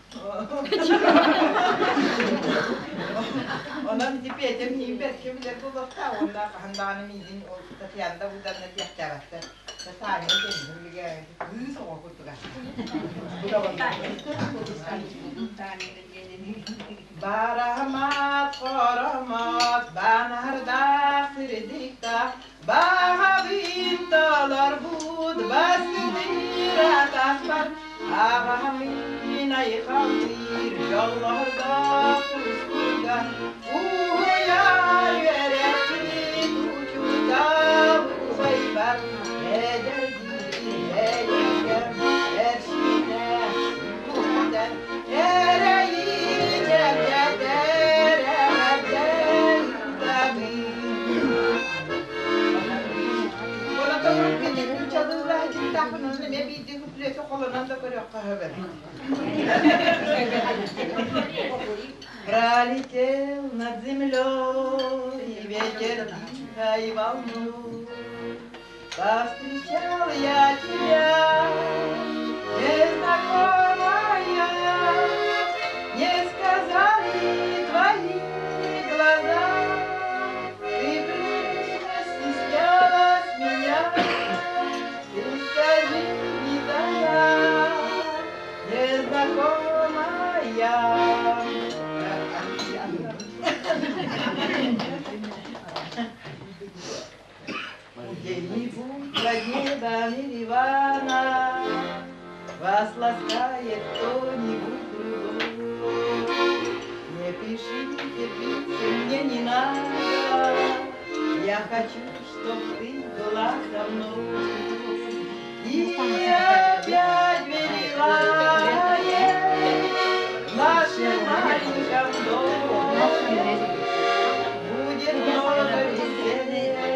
Онон ити Петям миин бэркэ билэр буолуохтаах уонна хаһан даҕаны миигин ол Татьяна Давыдовна диэхтээбэттэр. Таня кэннигэр кыыс оҕо курдуга. Барамат, хоромот, банардаах сирдикта, баҕабын толорбут бастыыр атахпар, аҕамын айхаллыыр дьоллордоох тускуга, уһуйар үөрэппит учуутал убайбар, эдэрдиир эйэгэм эрчимнээх Пролетел над землей ветер тихой волной. Повстречал я тебя, незнакомая, Не сказали твои глаза, Ты прежде стеснялась меня, Ты скажи, не тая, незнакомая. Где-нибудь под небом Еревана Вас ласкает кто-нибудь другой. Не пишите писем, мне не надо, Я хочу, чтоб ты была со мной. И опять в в нашем маленьком доме будет много веселья,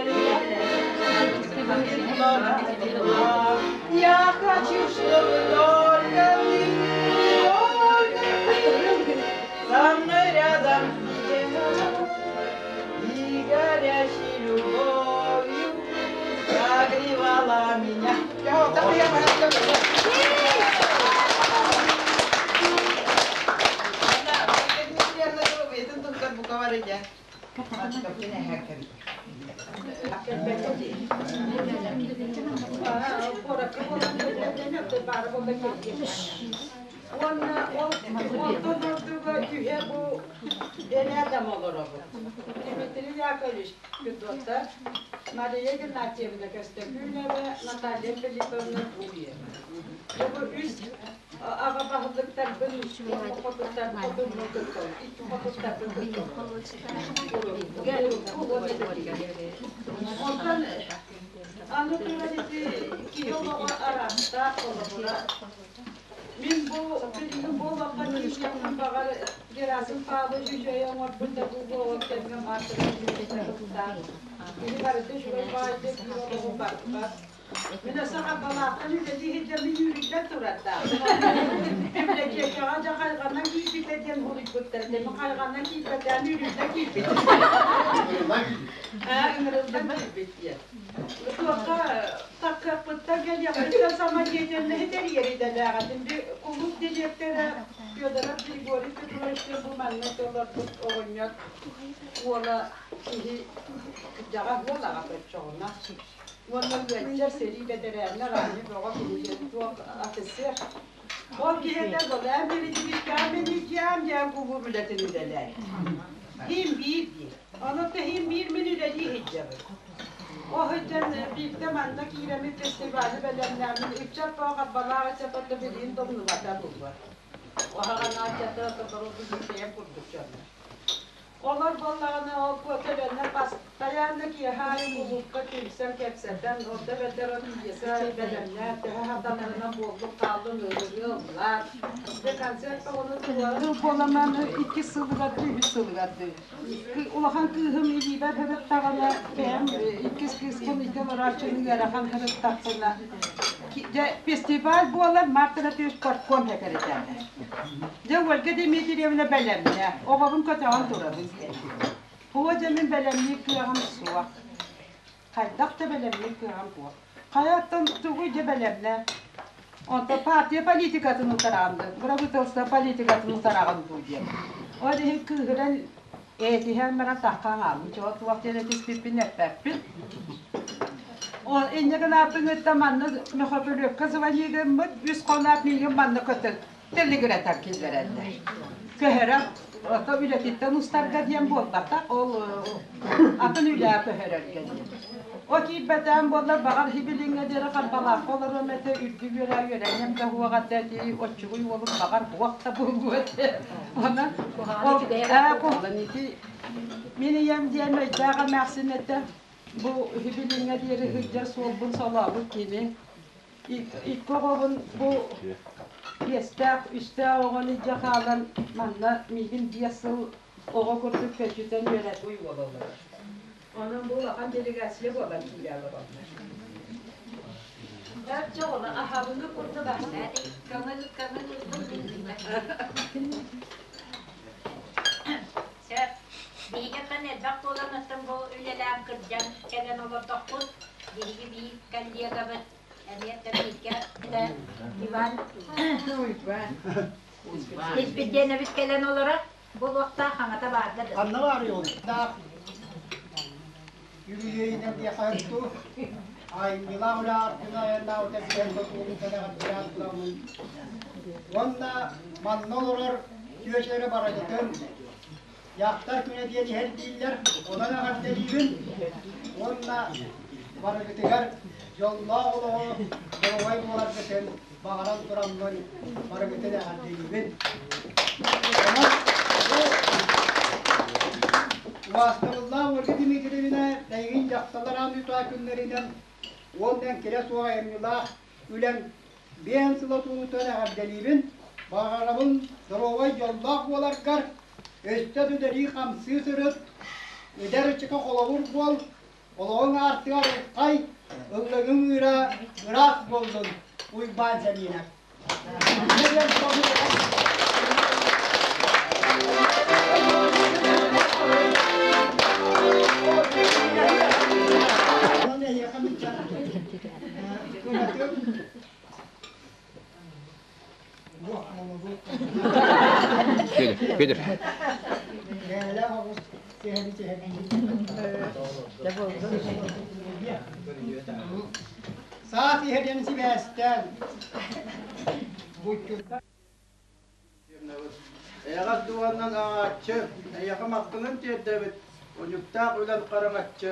будет много тепла. Я хочу, чтобы только ты, только ты со мной рядом сидела и горящей любовью согревала меня. Уонна ол онтон ордуга үһэ бу дэлээ олоробут. Дмитрий Яковлевич Федотов, Мария Игнатьевна Көстөкүүнэбэ, Наталья Филипповна Гурьева. Бу үс аҕа баһылыктарбын хотуттар хотуммун кытта икки хотуттарбын кытта Онтон аны туран ити киһи олоҕо араастаах холобура. Мин бу билигин бу олоххо тиийиэхпин баҕар Герасим Павлович үчүгэй оҥорбут да бу буолан кэмҥэ маастарын Киһи барыта үчүгэй баайдык биир олоҕу барбат. Мин өссө Харбалаахтан үлэлии сылдьаммын үүрүллэн турардаах. Библиотекаҕа дьэ хайҕанан киирбитэ диэн суруйбуттар. Мин хайҕанан киирбэтэҕим үүрүллэн киирбит. Аа, ыҥырыллан киирбит диэн. Туохха таккыахпыттан кэлиэхпиттэн самодеятельноһы тэрийэр идэлээх этим. Кулууп дириэктэрэ Федоров Григорий Петрович диэн бу манна олорбут оҕонньор уола киһи кырдьаҕас уол аҕата оччоҕуна. Уонна ыалдьар сэрии бэтэрээнэ Рани бөҕө киһи туох офицер. Ол киһитэ голээн билидьииккээн диэн кулууп үлэтин үлэлээн. Иһин биир диир. Ону иһин биир мин үлэлии сылдьабын. Ол сылдьан биирдэ манна киирэммит фестивалы бэлэмнээммин ыччат тоҕо харбалаах ыччат отто билигин да умнубата буолуо. Оһаҕанааччата сотору бэйэм курдук дьоннор. Олор буоллаҕына ол көлөннөр бастайаанна киэһэ аайы кулуупка түмсэн кэпсэтэн, ордо эбэтэр пьеса бэлэмнээн, төһө сатанарынан буоллун хааллын ырыа ыллаан, дьэ концерт оҕону туруоран буоламан иккис сылыгар дуу, үһүс сылыгар дуу. Улахан кыыһым илиибэр сырыттаҕына, бэйэм иккис кыыспын илдьэ олорооччуну ыарахан сырыттахпына, дьэ фестиваль буолар Марта Анатольевич партком сэкирэтээрэ. Дьэ, Ольга Дмитриевна бэлэмнэ, оҕобун көтөҕөн турабын. Оо, дьэ, мин бэлэмниир кыаҕым суох. Хайдах да бэлэмниир кыаҕым суох. Хайаттан тугуй дьэ бэлэмнэ? Онтон партия политикатын утараҕын дуу, правительство политикатын утараҕын дуу диэн. Ол иһин кыыһыран этиһэн баран таххан хааллым. Чуо туох диэн этиспиппин эппэппин. Ол инньэ гынааппыҥыттан манна Мөхөпүлүөккэ звонии гыммыт, үс хоноот миигин манна көтөн тэлигирэтэн киллэрэллэр. Көһөрөн, ото үлэтиттэн устарга диэн буолбатах, ол атын үлэҕэ көһөрөргө диэн. О киирбэтээн буоллар, баҕар хибилиҥҥэ диэри Харбалаахха олоруом этэ, үрдүк үөрэ үөрэниэм да уоҕа этэ, ити оччугуй уолум баҕар буох да буолуо этэ. Онон ол ээ ити мин ийэм диэн өйдөөх эмээхсин этэ. Бу хибилиҥҥэ диэри сылдьар суолбун солообут кини. Икки оҕобун бу биэстээх, үстээх оҕону илдьэ хаалан манна миигин 5 сыл оҕо курдук көччүтэн үөрэтии буолаллар. Онон бу улахан делегация буолан киирэ олороллор. Аһабыны курдук көҥүл көҥүл Сөп. Биһиги элбэх буолан оттон бу үлэлээн кырдьан кэлэн олордохпут. Биһиги биир коллегабыт эмиэ да бииргэ Иван Испирдиэнэбит кэлэн олорор. Буолуохтаах хаҥата баарга да. Ханна баарый ол? Үбүлүөйүнэн диэхэ ту айымньылаах үлэ аартыга айаннаабыта билэн тутуутун кэлэҕэрдирээн тураммын уонна манна олорор түөчэлэри барыгытын Дьахтар күнэ диэн иһэр дииллэр, онон эҕэрдэлиибин уонна барыгытыгар дьоллоох олоҕу доруобай буоларгытын баҕаран тураммын барыгытын эҕэрдэлиибин. Онон бу убаастабыллаах Ольга Дмитриевна эйигин дьахталлар аан дойдутааҕы күннэринэн уонна эҥкилэ суох айымньылаах үлэҥ биэн сыла туолуутугар эҕэрдэлиибин. Баҕарабын доруобай дьоллоох буоларгар, өстө үлэлии-хамсыы сырыт, эдэр ыччакка холобур буол, олоҕуҥ аартыгар уххай, ыллыгыҥ ыыра ыраах буоллун, Уйбаан Сэмиэнэп. Онон эһиэхэ мин Петр. Саас иһэрин сибээстээн Эйэҕэс дуоннан ааҕааччы, эйиэхэ махтанан тиэрдэбит, унньуктаах үлэм хараҥаччы,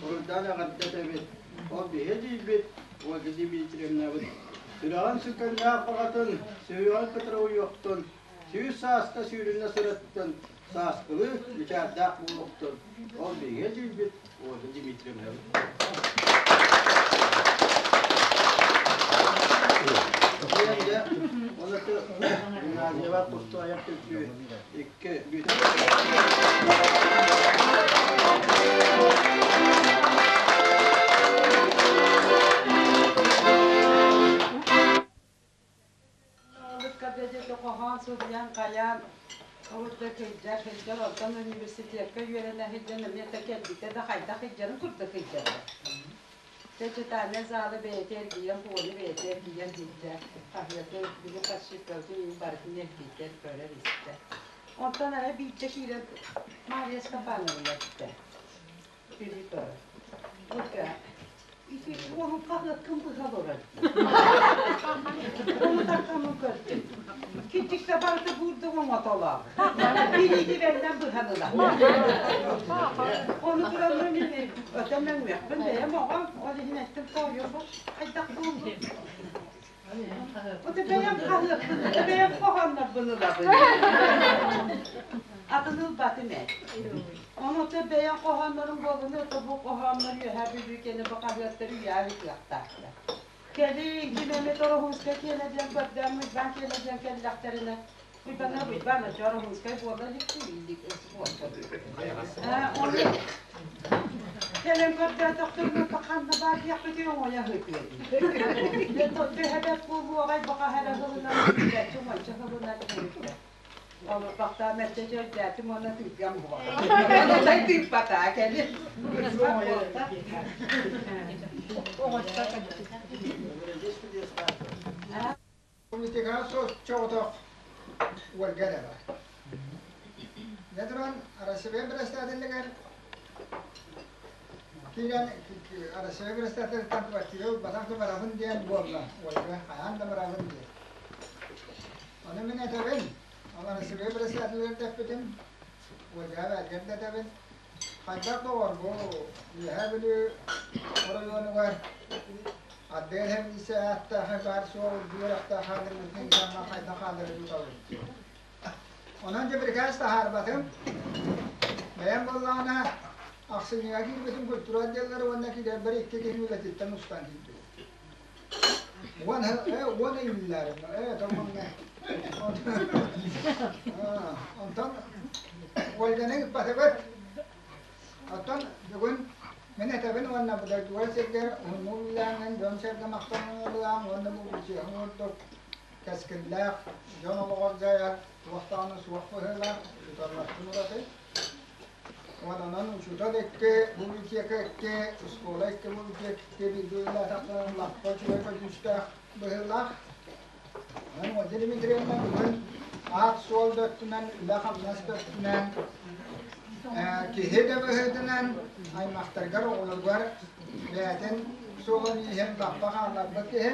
уруйдаан эҕэрдэтэбит. Ол биһи эдьиийбит Ольга Дмитриевнабыт сүрэҕин сүкэннээх баҕатын сүһүөҕүн кытары уйуохтун, 100 сааска сүүрүнэ сырыттын, сааскылыы мичээрдээх буолуохтун. Ол биһиги эдьиийбит Ольга Дмитриевнабыт. Гимназияҕа кусту айар түмсүү икки Хоһоон суруйан хайаан урут да кырдьар сылдьар, оттон университекка үөрэнэ сылдьан эмиэ да кэлбитэ да хайдах сылдьарын курдук сылдьара. Читальнай залы бэйэтэ эргийэн, буолу бэйэтэ эргийэн сылдьар, хаһыаты, били подшипкабытын иһин барытын эргийдэр, көрөр-истэр. Онтон арай биирдэ киирэн Мария Степановна эттэ, Филиппова. Ити уолум хаһыаккын быһа олорор. Ону тархаммын көрдүм. Кирдьиксэ барыта буурдук оҥотолоох. Билиини бэринэн быһан ыла. Ону тураммын мин өтөн мөҥүөхпүн бэйэм оҕом, ол иһин эттим тоойуом хайдах буоллун? Ото бэйэм хаһыаппын, бэйэм хоһооннорбун ылабын. Атын ылбатым ээ. Ону ото бэйэм хоһооннорум буоллуну, ото бу хоһооннор үөһээ Бүлүүкэни бу хаһыаттары үйээ ыытыахтаахтар. Кэлиҥ, ким эмит Ороһуунскай киэнэ диэн көрдөөн, Уйбаан киэнэ диэн кэллэхтэринэ, Уйбаана Уйбаан оччо Ороһуунскай буола илик илик Ону кэлэн көрдөөтөхтөрүнэ ханна баар диэхпитий оҥойо сытыа дии. Төһөбөт буолуоҕай баҕаһа эрэ сылынан билээччи уонча сылынан диэбиттэр. Ону бахтаа мэрчэ дьөрдөөтүм уонна тыытыам буолла. Ону тыыппатаа кэлин. Политикаҕа соччоҕотох Ольга эрэ бар. Дьэ туран Россия председателигэр киирэн Россия председателиттэн квартира ылбатах да барабын диэн буолла. Ольга хайаан да барабын диэн. Ону мин этэбин, ол Россия председателигэр да эппитим, Ольгаҕа бэйэтигэр да этэбин, хайдах доҕор бу Үөһээ Бүлүү оройуонугар Ардыгар эһэбиисэ ааттаах баар суол үөрэхтээх хаалларбытын дьаҥҥа хайдах хаалларар ыытабын. Онон дьэ бирикээс таһаарбатым. Бэйэм буоллаҕына ахсынньыга киирбитим культура отделлара уонна киирэрбэр икки киһи үлэтиттэн устан киирбит. Уон уон ыйыллар томмунна. Онтон Ольганы ыыппатыбыт. Оттон бүгүн мин этэбин уонна бу дойдуга сиргэр уһуннук үлэлээҥҥин дьон-сэргэ махтаныылаан уонна бу бүчүөһүҥ курдук кэскиллээх дьон олоҕор дьайар туох даҕаны суох быһыылаах учууталлартан ураты. Уонна онон учуутал икки, бу библиотека икки, оскуола икки, бу библиотека икки бииргэ үлэлээтэхтэринэ лаппа үчүгэй көдьүүстээх быһыылаах. Онон Ольга Дмитриевна бүгүн аат-суол да өттүнэн, үлэ-хамнас да өттүнэн, киһи да быһыытынан аймахтаргар, оҕолоругар бэйэтин суолун иһин лаппа хаалларбыт киһи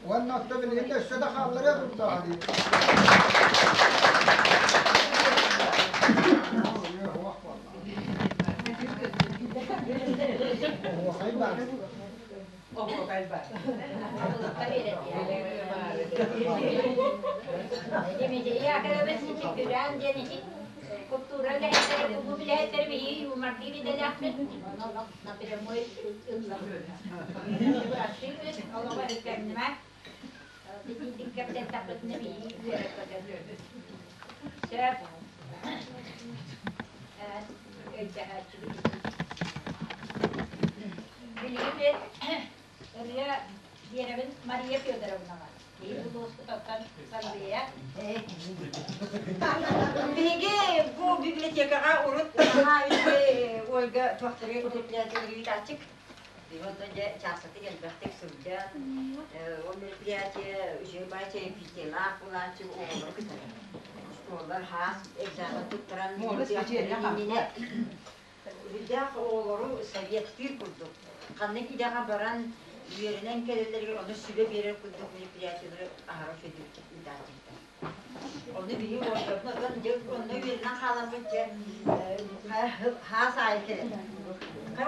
уонна отто билигин да өссө да хаалларыа турдаҕа дии. Оһуохай баар. Оһуокай бар. Дмитрий Яковлевич ити күрээн диэн ити культура үлэһиттэрэ, кулууп үлэһиттэрэ биһиги юмордыыр идэлээхпит. Ону олох напрямую ыллабыт. Бырастыыбыт, олоҕу өрүккэннимэ. Итинник кэпсэттэхпитинэ биһиги үөрэ көтөбүт. Сөп. Өйдөһөөччүбүт. Билигин ырыа биэрэбин Мария Федоровнаҕа. Киһи улууспутуттан Сандыя. Биһиги бу библиотекаҕа урут наһаа үчүгэй Ольга туохтары мероприятиелары ыытааччык. Онтон дьэ чаастатык элбэхтик сылдьан, ол мероприятие үчүгэй баай чаепитиелаах булааччы оҕолору кытары. Оскуолалар хаас экзамен туттаран иннинэ Үрдээх оҕолору советтыыр курдук, ханнык идэҕэ баран үөрэнэн кэлэллэригэр ону сүбэ биэрэр курдук мероприятиелары аһара үчүгэйдик ыытааччыттар. Ону биһи уолларбын отон дьэ онно үөрэнэн хааламмыт дьэ хаас аайы кэлэр.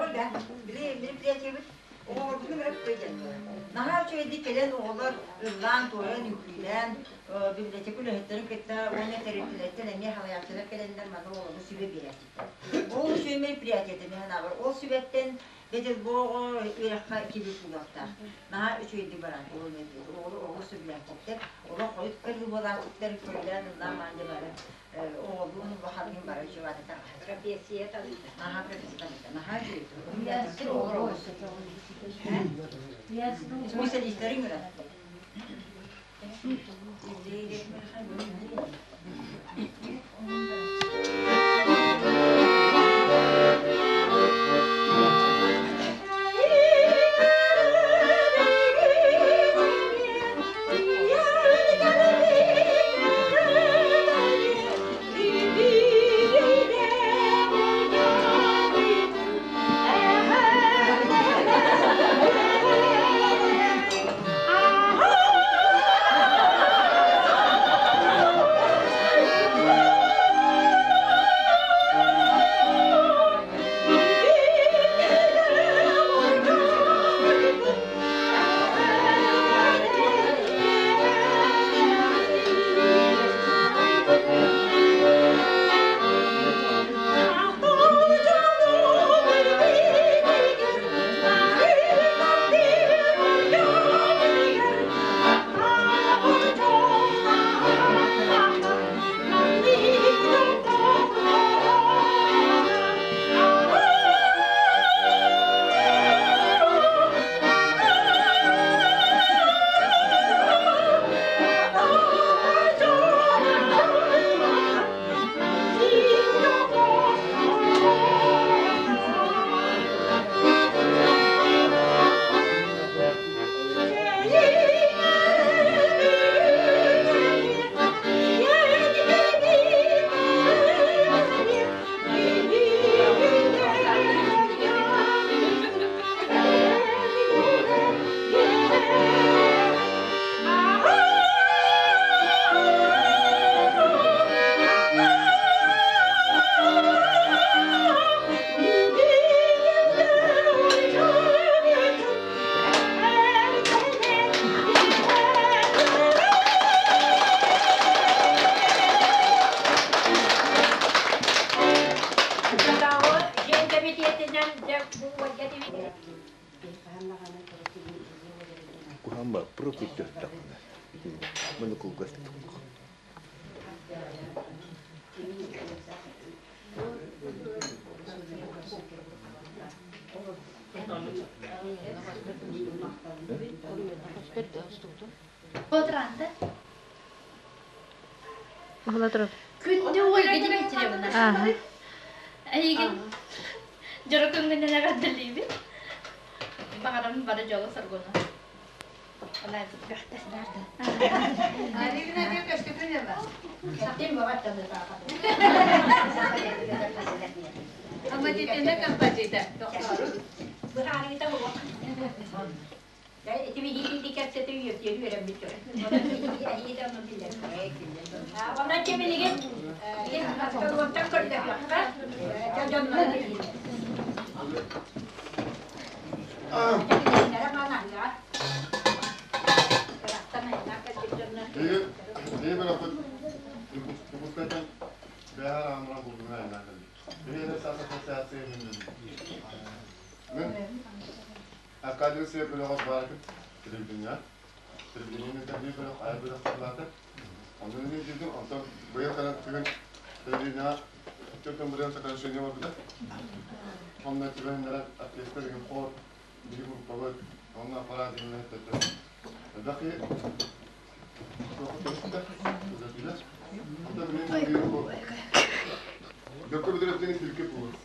Ольга, били мероприятиебыт оҕолорбутун ыҥырап диэн Наһаа үчүгэйдик кэлэн оҕолор ыллаан-туойан, үҥкүүлээн, библиотека үлэһиттэрин кытта уонна тэрилтэлэртэн эмиэ халайааччылар кэлэннэр манна оҕолорго сүбэ биэрээччиттэр. Ол үчүгэй мероприятиета мин санаабар. Ол сүбэттэн бэдэл бу оҕо үөрэххэ киирбит буолуохтаах. Наһаа үчүгэйдик баран ол оҕолор олус сөбүлээччиттэр. Олох хойут көрүү буолааччыттар көрүлээн ыллаан маанньа бары оҕолуун улаханныын бары үчүгэй аата тарҕаһар. Профессия талыыта. Наһаа профессия талыыта. Наһаа үчүгэй. Оҕолор олус. Специалистарын көрөр. Куһаҕан баар пыры түһтэххинэ итиннэ маны кылгас Күндү Ольга Дмитриевна. Эйигин дьоро күҥҥүнэн эҕэрдэлиибин. Баҕарабын бары дьолу-соргуну. Алина диэн көстүкүн эба. Аматитина композита. Быһаарыыта буолуох. Ити биһиги кэпсэтэ үөрдүөн үөрэммит дьон. Онон ким билигин астолуоттан көрдөһүөххэ дьоннор Аркадий Сыа бөлөҕөр баар этим телевидение. Телевидениены биир бөлөх айар бөлөх баата. Онно илдьирдим, онтон быйыл кэлэн күһүн телевидениеҕа түөртэн бырыан сокращение барбыта. Онно түбэһиннэрэн оркестр игин хор, биһи группабыт, онно аппарат игин эттэтэ. Элбэх киһи туохха түбэстэ, көрдөрдүлэр. Онтон билигин бу Дөккө бүдүрэтини силки буолар.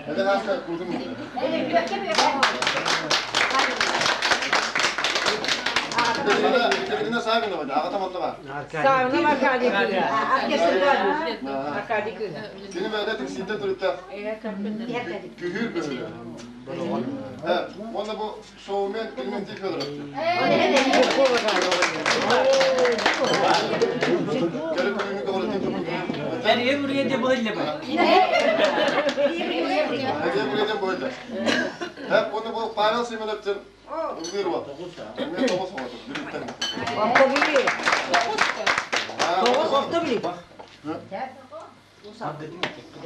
Эдэр сааска курдум. Екатерина Савинова, аҕата манна баар. Савинова Аркадий кыыһа. Аркадий кыыһа. Кини бэйэтэ тиксииттэн төрүттээх күһүүр бөһүлэ. Уонна бу шоумен Климентий Федоров. Кэлин бүгүҥҥү көҕүлэтин Эрие бурие де буһилле бу. Эрие бурие де буһилле. Hep onu bu Pavel Семеновтен ыллыыр уол. Эмиэ тоҕус оҕото, билиттэн. Орто били. Тоҕус орто били.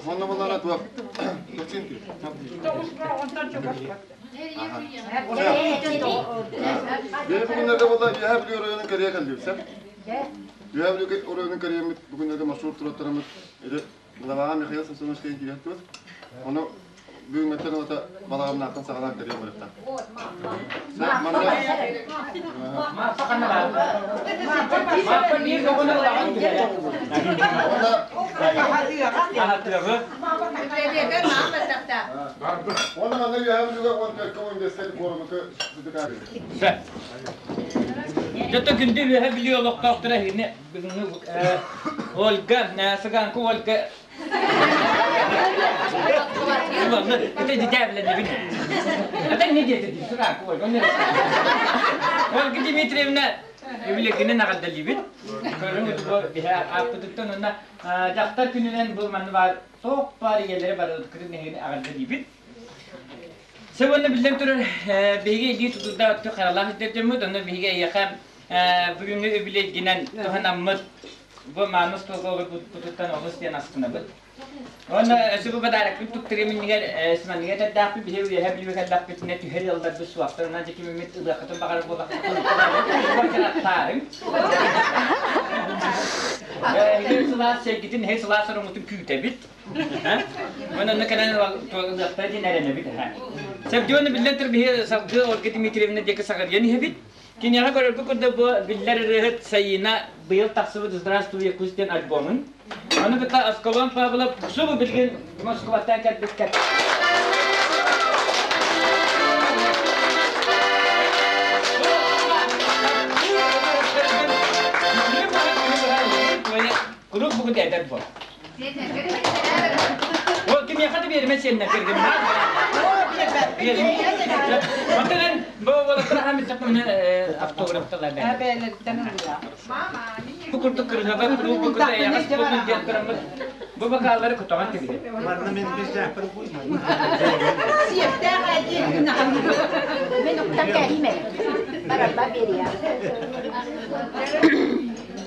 Онно буллара туох точин Били бүгүннэргэ буолла Үөһээ Бүлүү оройуонун кэрийэ кэллибит сэр. Үөһээ Бүлүү оройуонун кэрийэммит бүгүннэргэ маршрут туруоттараммыт ити Главаҕа Михаил Самсонович диэн киирэн Ону бүгүҥҥүттэн ылата балаҕаннаахтан саҕалаан кэрийэн барыахтаах. Уонна манна үөһээ Бүлүүгэ уон түөркэ уон биэскэ форуму Дьото күндү үөһэ Бүлүү олохтоохторо эһигини бүгүҥҥү Ольга, Сыганка Ольга Это дитя Это не дети, Сыганка Ольга. Ольга Дмитриевна юбилейгинен аҕалдалибит. Көрүҥ бу биһэ ааппытыттан уонна дьахтар күнүнэн бу манна баар туох баар ийэлэри барылыккытын эһигини аҕалдалибит. Сөп уонна биллэн турар, биһиги илии тутурда өттү харалаах ирдэрдэммит, онно биһиги эйиэхэ бүгүҥҥү үбүлүөйгүнэн туһанаммыт бу мааны остуолга олорбуппутуттан олус диэн астынабыт. Уонна өссө бу подарокпын туттарыам иннигэр сыманыга этэрдээхпин, биһи үөһэ бүлүүгэ кэллэхпитинэ түһэр ыалларбыт суохтар, онон дьэ кимиммит ылыаххытын баҕарар буоллаххытына Эһиги сылаас сэргитин, эһи сылаас ороҥҥутун күүтэбит. Уонна онно кэлэн ылыахтара диэн эрэнэбит. Севдионы биллэн турар биһи салгыы Ольга Дмитриевна диэки саҕарыйан иһэбит. Киниэхэ көрөргө курдук бу биллэр ырыаһыт Саина быйыл тахсыбыт «Здравствуй, Якутск» диэн альбомун. Ону кытта Аскалон Павлов субу билигин Москваттан кэлбиттэр. Куруук бугун эдэр буол. Ол кимиэхэ да биэримэ сиэннэр кэргэним. Оттон бу уолаттар аһаан бүттэхпинэ автографталар Бу курдук кырыһаба куруук бу курдук эйэҕэс буолун диэн тураммыт бу бакааллары көтөҕөн кэбиһэр. Манна мен бизээхпэр Сиэптээх әдиэн Мен уктан кэһиим эрэ. Барарба берия.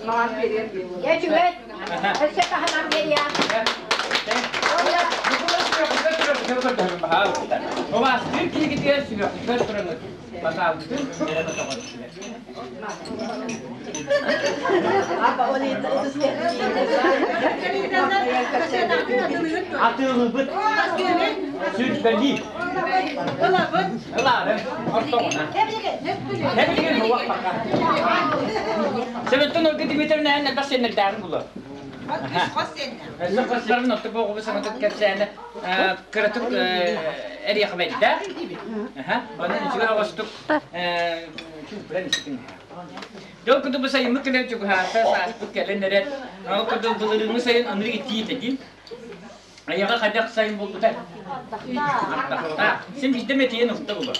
Дьэ үчүгэй. Өссө таһынан биэриэм. Убаастыыр киһигитигэр сүһүөхтүгэр тураҥыт басаалгытын эрэ көтөҕөрүтүлэр. Атыылыыбыт сүрбэлии. Ылаарын ортоҕуна. Тэбилигин уоппака. Себеттен Ольга Дмитриевна эн элбэх сиэннэрдээҕин булар. Өссө хос сиэннэрин оттук оҕобу саҥатык кэпсээнэ кыратык эриэхбэйдээх. Онон үчүгэй оҕостук чууппуран истиҥ. Дьол курдук бу сайыммыт кэлэн чугаһаата, сааспыт кэлэн эрэр. Ол курдук былырыыҥҥы сайын ынырык итии этэ дии. Айаҕа хайдах сайын буолбута? Ардахтаах. Син биирдэ эмэ тиийэн ылта булар.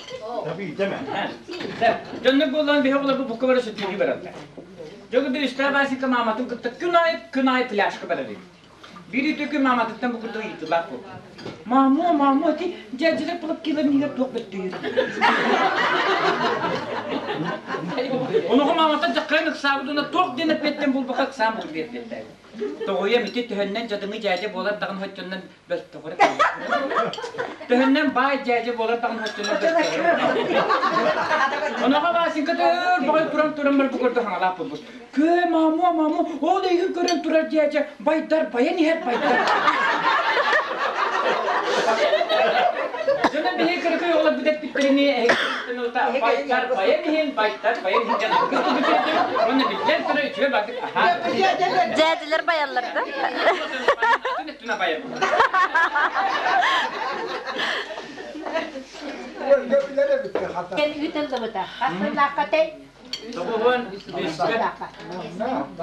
Биирдэ эмэ. Дьоннор буоллаан биһи оҕолорбут букка бара сөтүөлүү бараллар. Дьэ курдук Үстээх Васенька мааматын кытта күн аайы күн аайы пляжка барар эбит. Биир үтүө күн мааматыттан бу курдук ыйытыылаах буолбут. Мамо, мамо, ити дьээдьэлэр платки-ларын иһигэр туох бөттүйүр? Онуоха маамата дьаххайан ыксаабыт уонна туох диэн эппиэттэн булбакка ыксаан булбут биэрбиттээбит. Тоҕуйам ити төһөннөн дьадыҥы дьээдьэ буолар даҕаны хоччоннон бөлтөҕөрө Төһөннөн баай дьээдьэ буолар даҕаны хоччоннон бөлтөҕөрө Оноҕо Васенька төр баҕай туран туран бар бу көрдө хаҥалаах буолбут. Көө, мамо, мамо, ол эйигин көрөн турар дьээдьэ байдар байан иһэр байдар. Дьонум биһиги кыракый оҕолор бүтэппиттэрини эһиги байан иһин байдар байан иһин диэн уонна биллэн турар үчүгэй бардык аһаа Дьээдилэр байаллар да? Атын өттүнэ байар. Кэл ыытыллыбыта. Хас сыллаахха этэй? Тоҕуһун үскэ.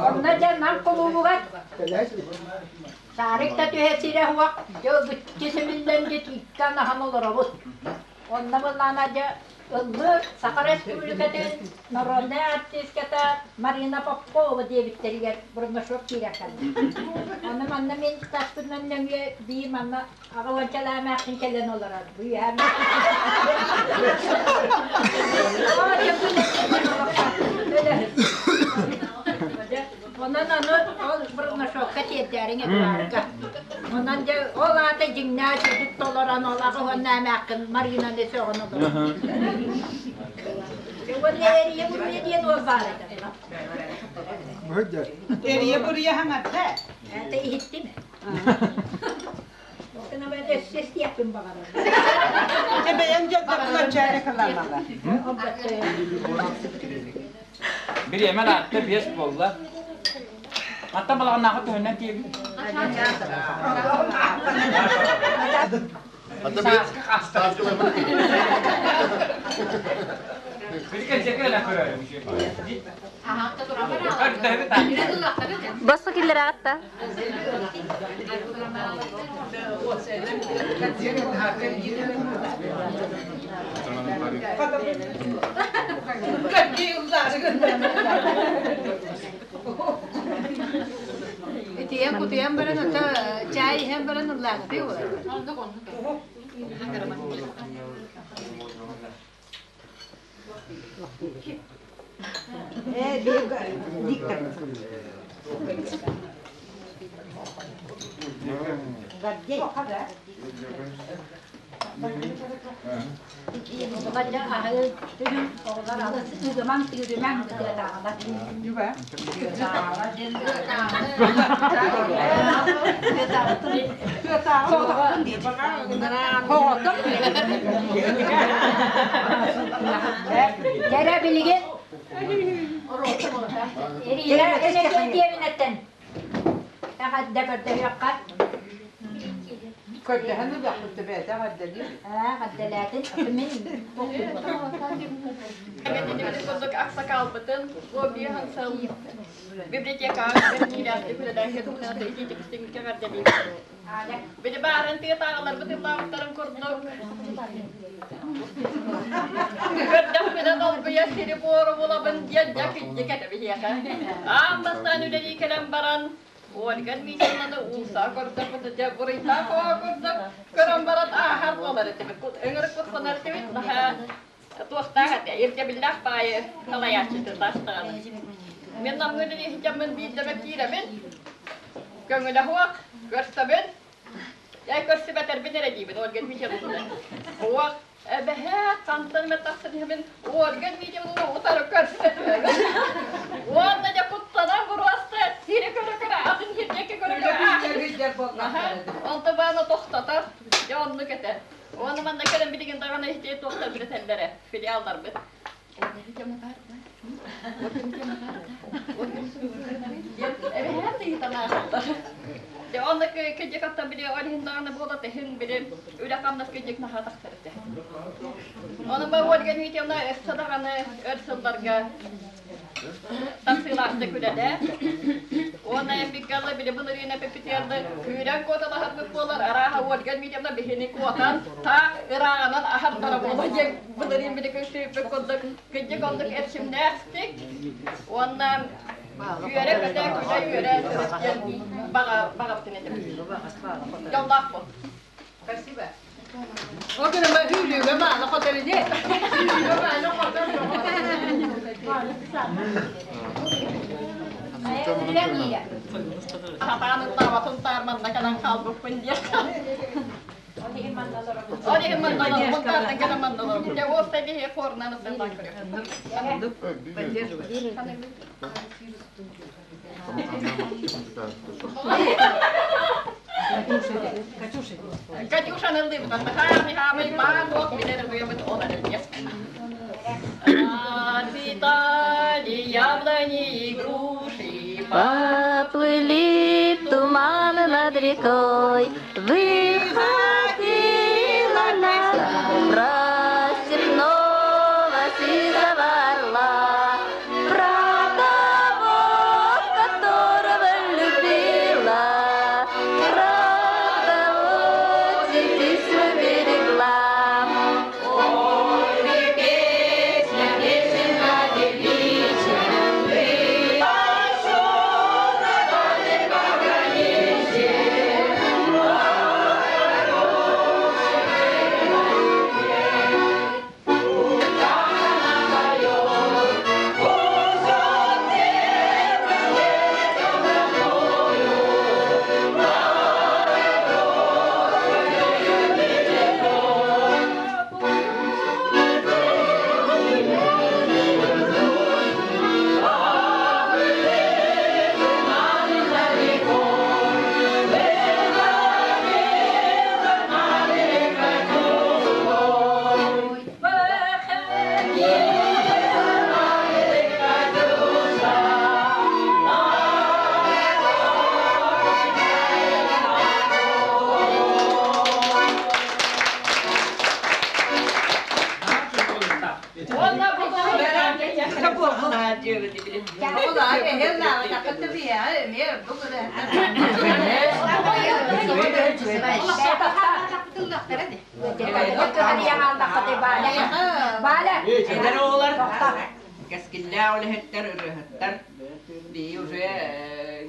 Онно дьэ Нам кулуубугар Саарык да түһэ сирэ суох, дьэ ыбыччы симиллэн дьэ тииккэ анаһан олоробут. Онно былаана дьэ ыллыыр Саха Республикатын народнай артистката Марина Попкова диэбиттэригэр Бурнашов киирэн кэллэ. Аны манна мин таспытынан нөҥүө биир манна аҕа уончалаах эмээхсин кэлэн олорор. Бу Онон аны ол Бурнашовка тиэрдээриҥ Эдуарга. Онон дьэ ол аата дьиҥнээх үчүгдүк толорон ол аҕа уонна эмээххин Маринаны сөҕөн олорор. Уонна Эрийэ Буруйа диэн уол баар этэ. Эрийэ Буруйа хаҥарда. Это иһиттим. Өссө истиэхпин баҕарабын. Дьэ бэйэҥ дьонноргун чээрэ кылаамала. Бириэмэ лаатта биэс буолла. Ата балаҕаннаахы төһөннөн тиийэбит? Сааскы хаста. Босхо киллэрэ аҕатта. Итийэн кутуйан баран ото чай иһэн баран ыллааҥытый буолар. Диктор. Гордей. Бадьа аһы түһүн оҕолор алыс ыгымаҥ тыырымаҥ тыатааҕылар. Кэрэ билигин Ирина Иннокентьевнаттан эҕэрдэ көрдөһүөххэ. Көрдөһөн ылыахпыт бэйэтэ эҕэрдэлиир. Эҕэрдэлээтин. Мин Эбэтинибит курдук аксакалбытын бу биэһэн сыл библиотекаҕа киирээхтик үлэлээн кэлбитин итиитик истиҥник эҕэрдэлиибит. Били баарын тыатааҕыларбыт ыллаабыттарын курдук көрдөхпүнэ долгуйа сири-буору булабын диэн дьэ кырдьык этэ биһиэхэ. Аан бастаан үлэлии кэлэн баран Ольга Дмитриевнаны уулусаҕа көрдөхпүт дьэ буруйдаах оҕо курдук көрөн баран ааһар буолар этибит. Ыҥырык куттанар этибит наһаа туохтаах этэ ирдэбиллээх баайы салайааччыты таастаҕына. Мен намҥын иһитэммин биирдэме киирэбин, көҥүлэ суох, көрсөбүн. Ээ көрсүбэтэрбин эрэ диибин, Ольга Дмитриевна. Суох, эбэһээт хантан эмэ тахсан иһэбин, Ольга Дмитриевна утары көрсө түһэбин. Уонна дьэ куттанан буруоста сири көрө-көрө атын сирдиэкки көрө-көрө Онто баана тохтотор, дьэ оннук этэ. Уонна манна кэлэн билигин даҕаны ити туохтар билэтэллэрэ, филиалларбыт. Эбэһээт ыйыталаахтар. Дьэ онно кыдьык аттан били ол иһин даҕаны буола тэһин били үлэ-хамнас кыдьык наһаа тахсар этэ. Ону ба Ольга Дмитриевна өссө даҕаны өр сылларга тахсыылаахтык үлэлээ. Уонна эппиккэ били былырыын эппитигэр күүрэн куоталаһарбыт буолар, арааһа Ольга Дмитриевна биһини куотан таах ырааҕынан аһардара буолуо диэн былырыын били көрсүбүппүт курдук кырдьык оннук эрчимнээхтик уонна үөрэ-көтө күлэ-үөрэ сырыт диэн баҕа баҕабытын этэбит. Дьоллоох буол. Спасибо. Ол гына hүүлүүгэ мааны хотор ини. Hүүлүүгэ мааны хотор. Сатаан ыллаабатын таарманна кэлэн хаалбыппын диэх. Ол иһин манна олоробун, таартан кэлэн манна олоробун. Дьэ, уопсай биһиги хорунан ыллаан көрүөхпүт. Катюшаны ыллыыбыт. Хаамый хаамый баар буох билэр ырыабыт ол эрэ. Цветали яблони и груши, Поплыли туманы над рекой, выходила на про степного сизого орла, про того, которого любила, про того те письма берегла. Ой, ты песня, песенка девичья, ты пошел на дальней пограничье, Уонна бу Эдэр оҕолор кэскиллээх үлэһиттэр, ырыаһыттар бии уже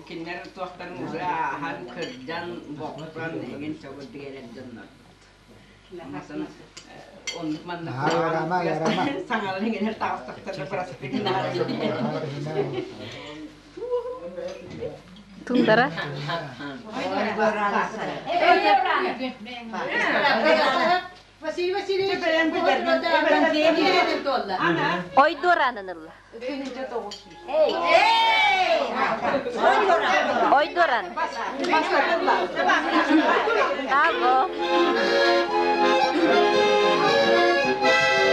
кинилэр туохтарын уже ааһан, кырдьан, бохтон эҥин сөбүрдүк эрэр дьоннор. Масан оннук маннык саҥалар иҥэнэр таҕыстахтарына проспект Тундара. Василий Васильевич, Ойдуоранын ылла. Ойдуоран. Браво. Thank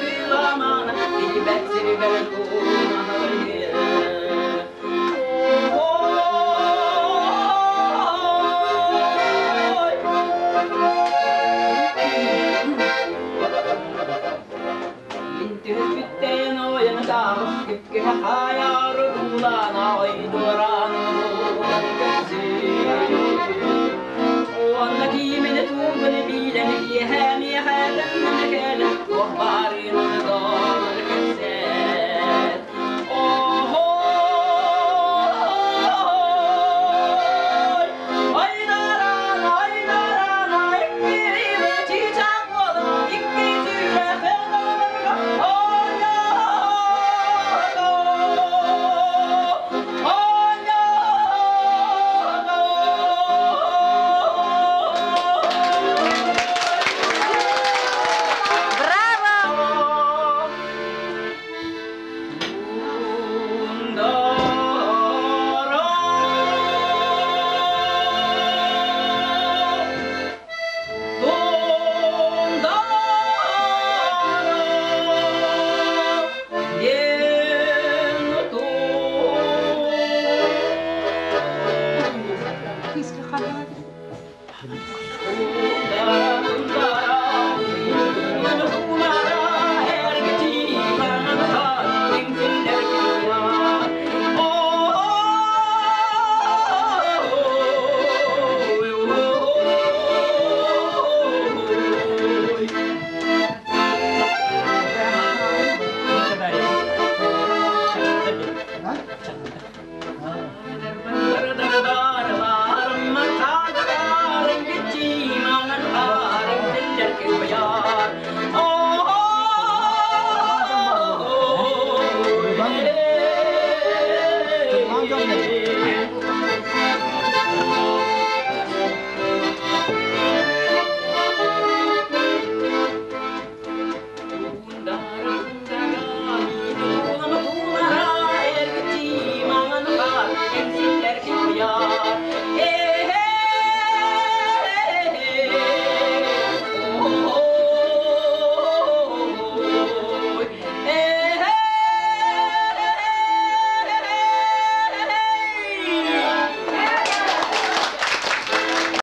you. Түһүспүттэн ойын сағыз күпкү хаяр дулана ой дуран.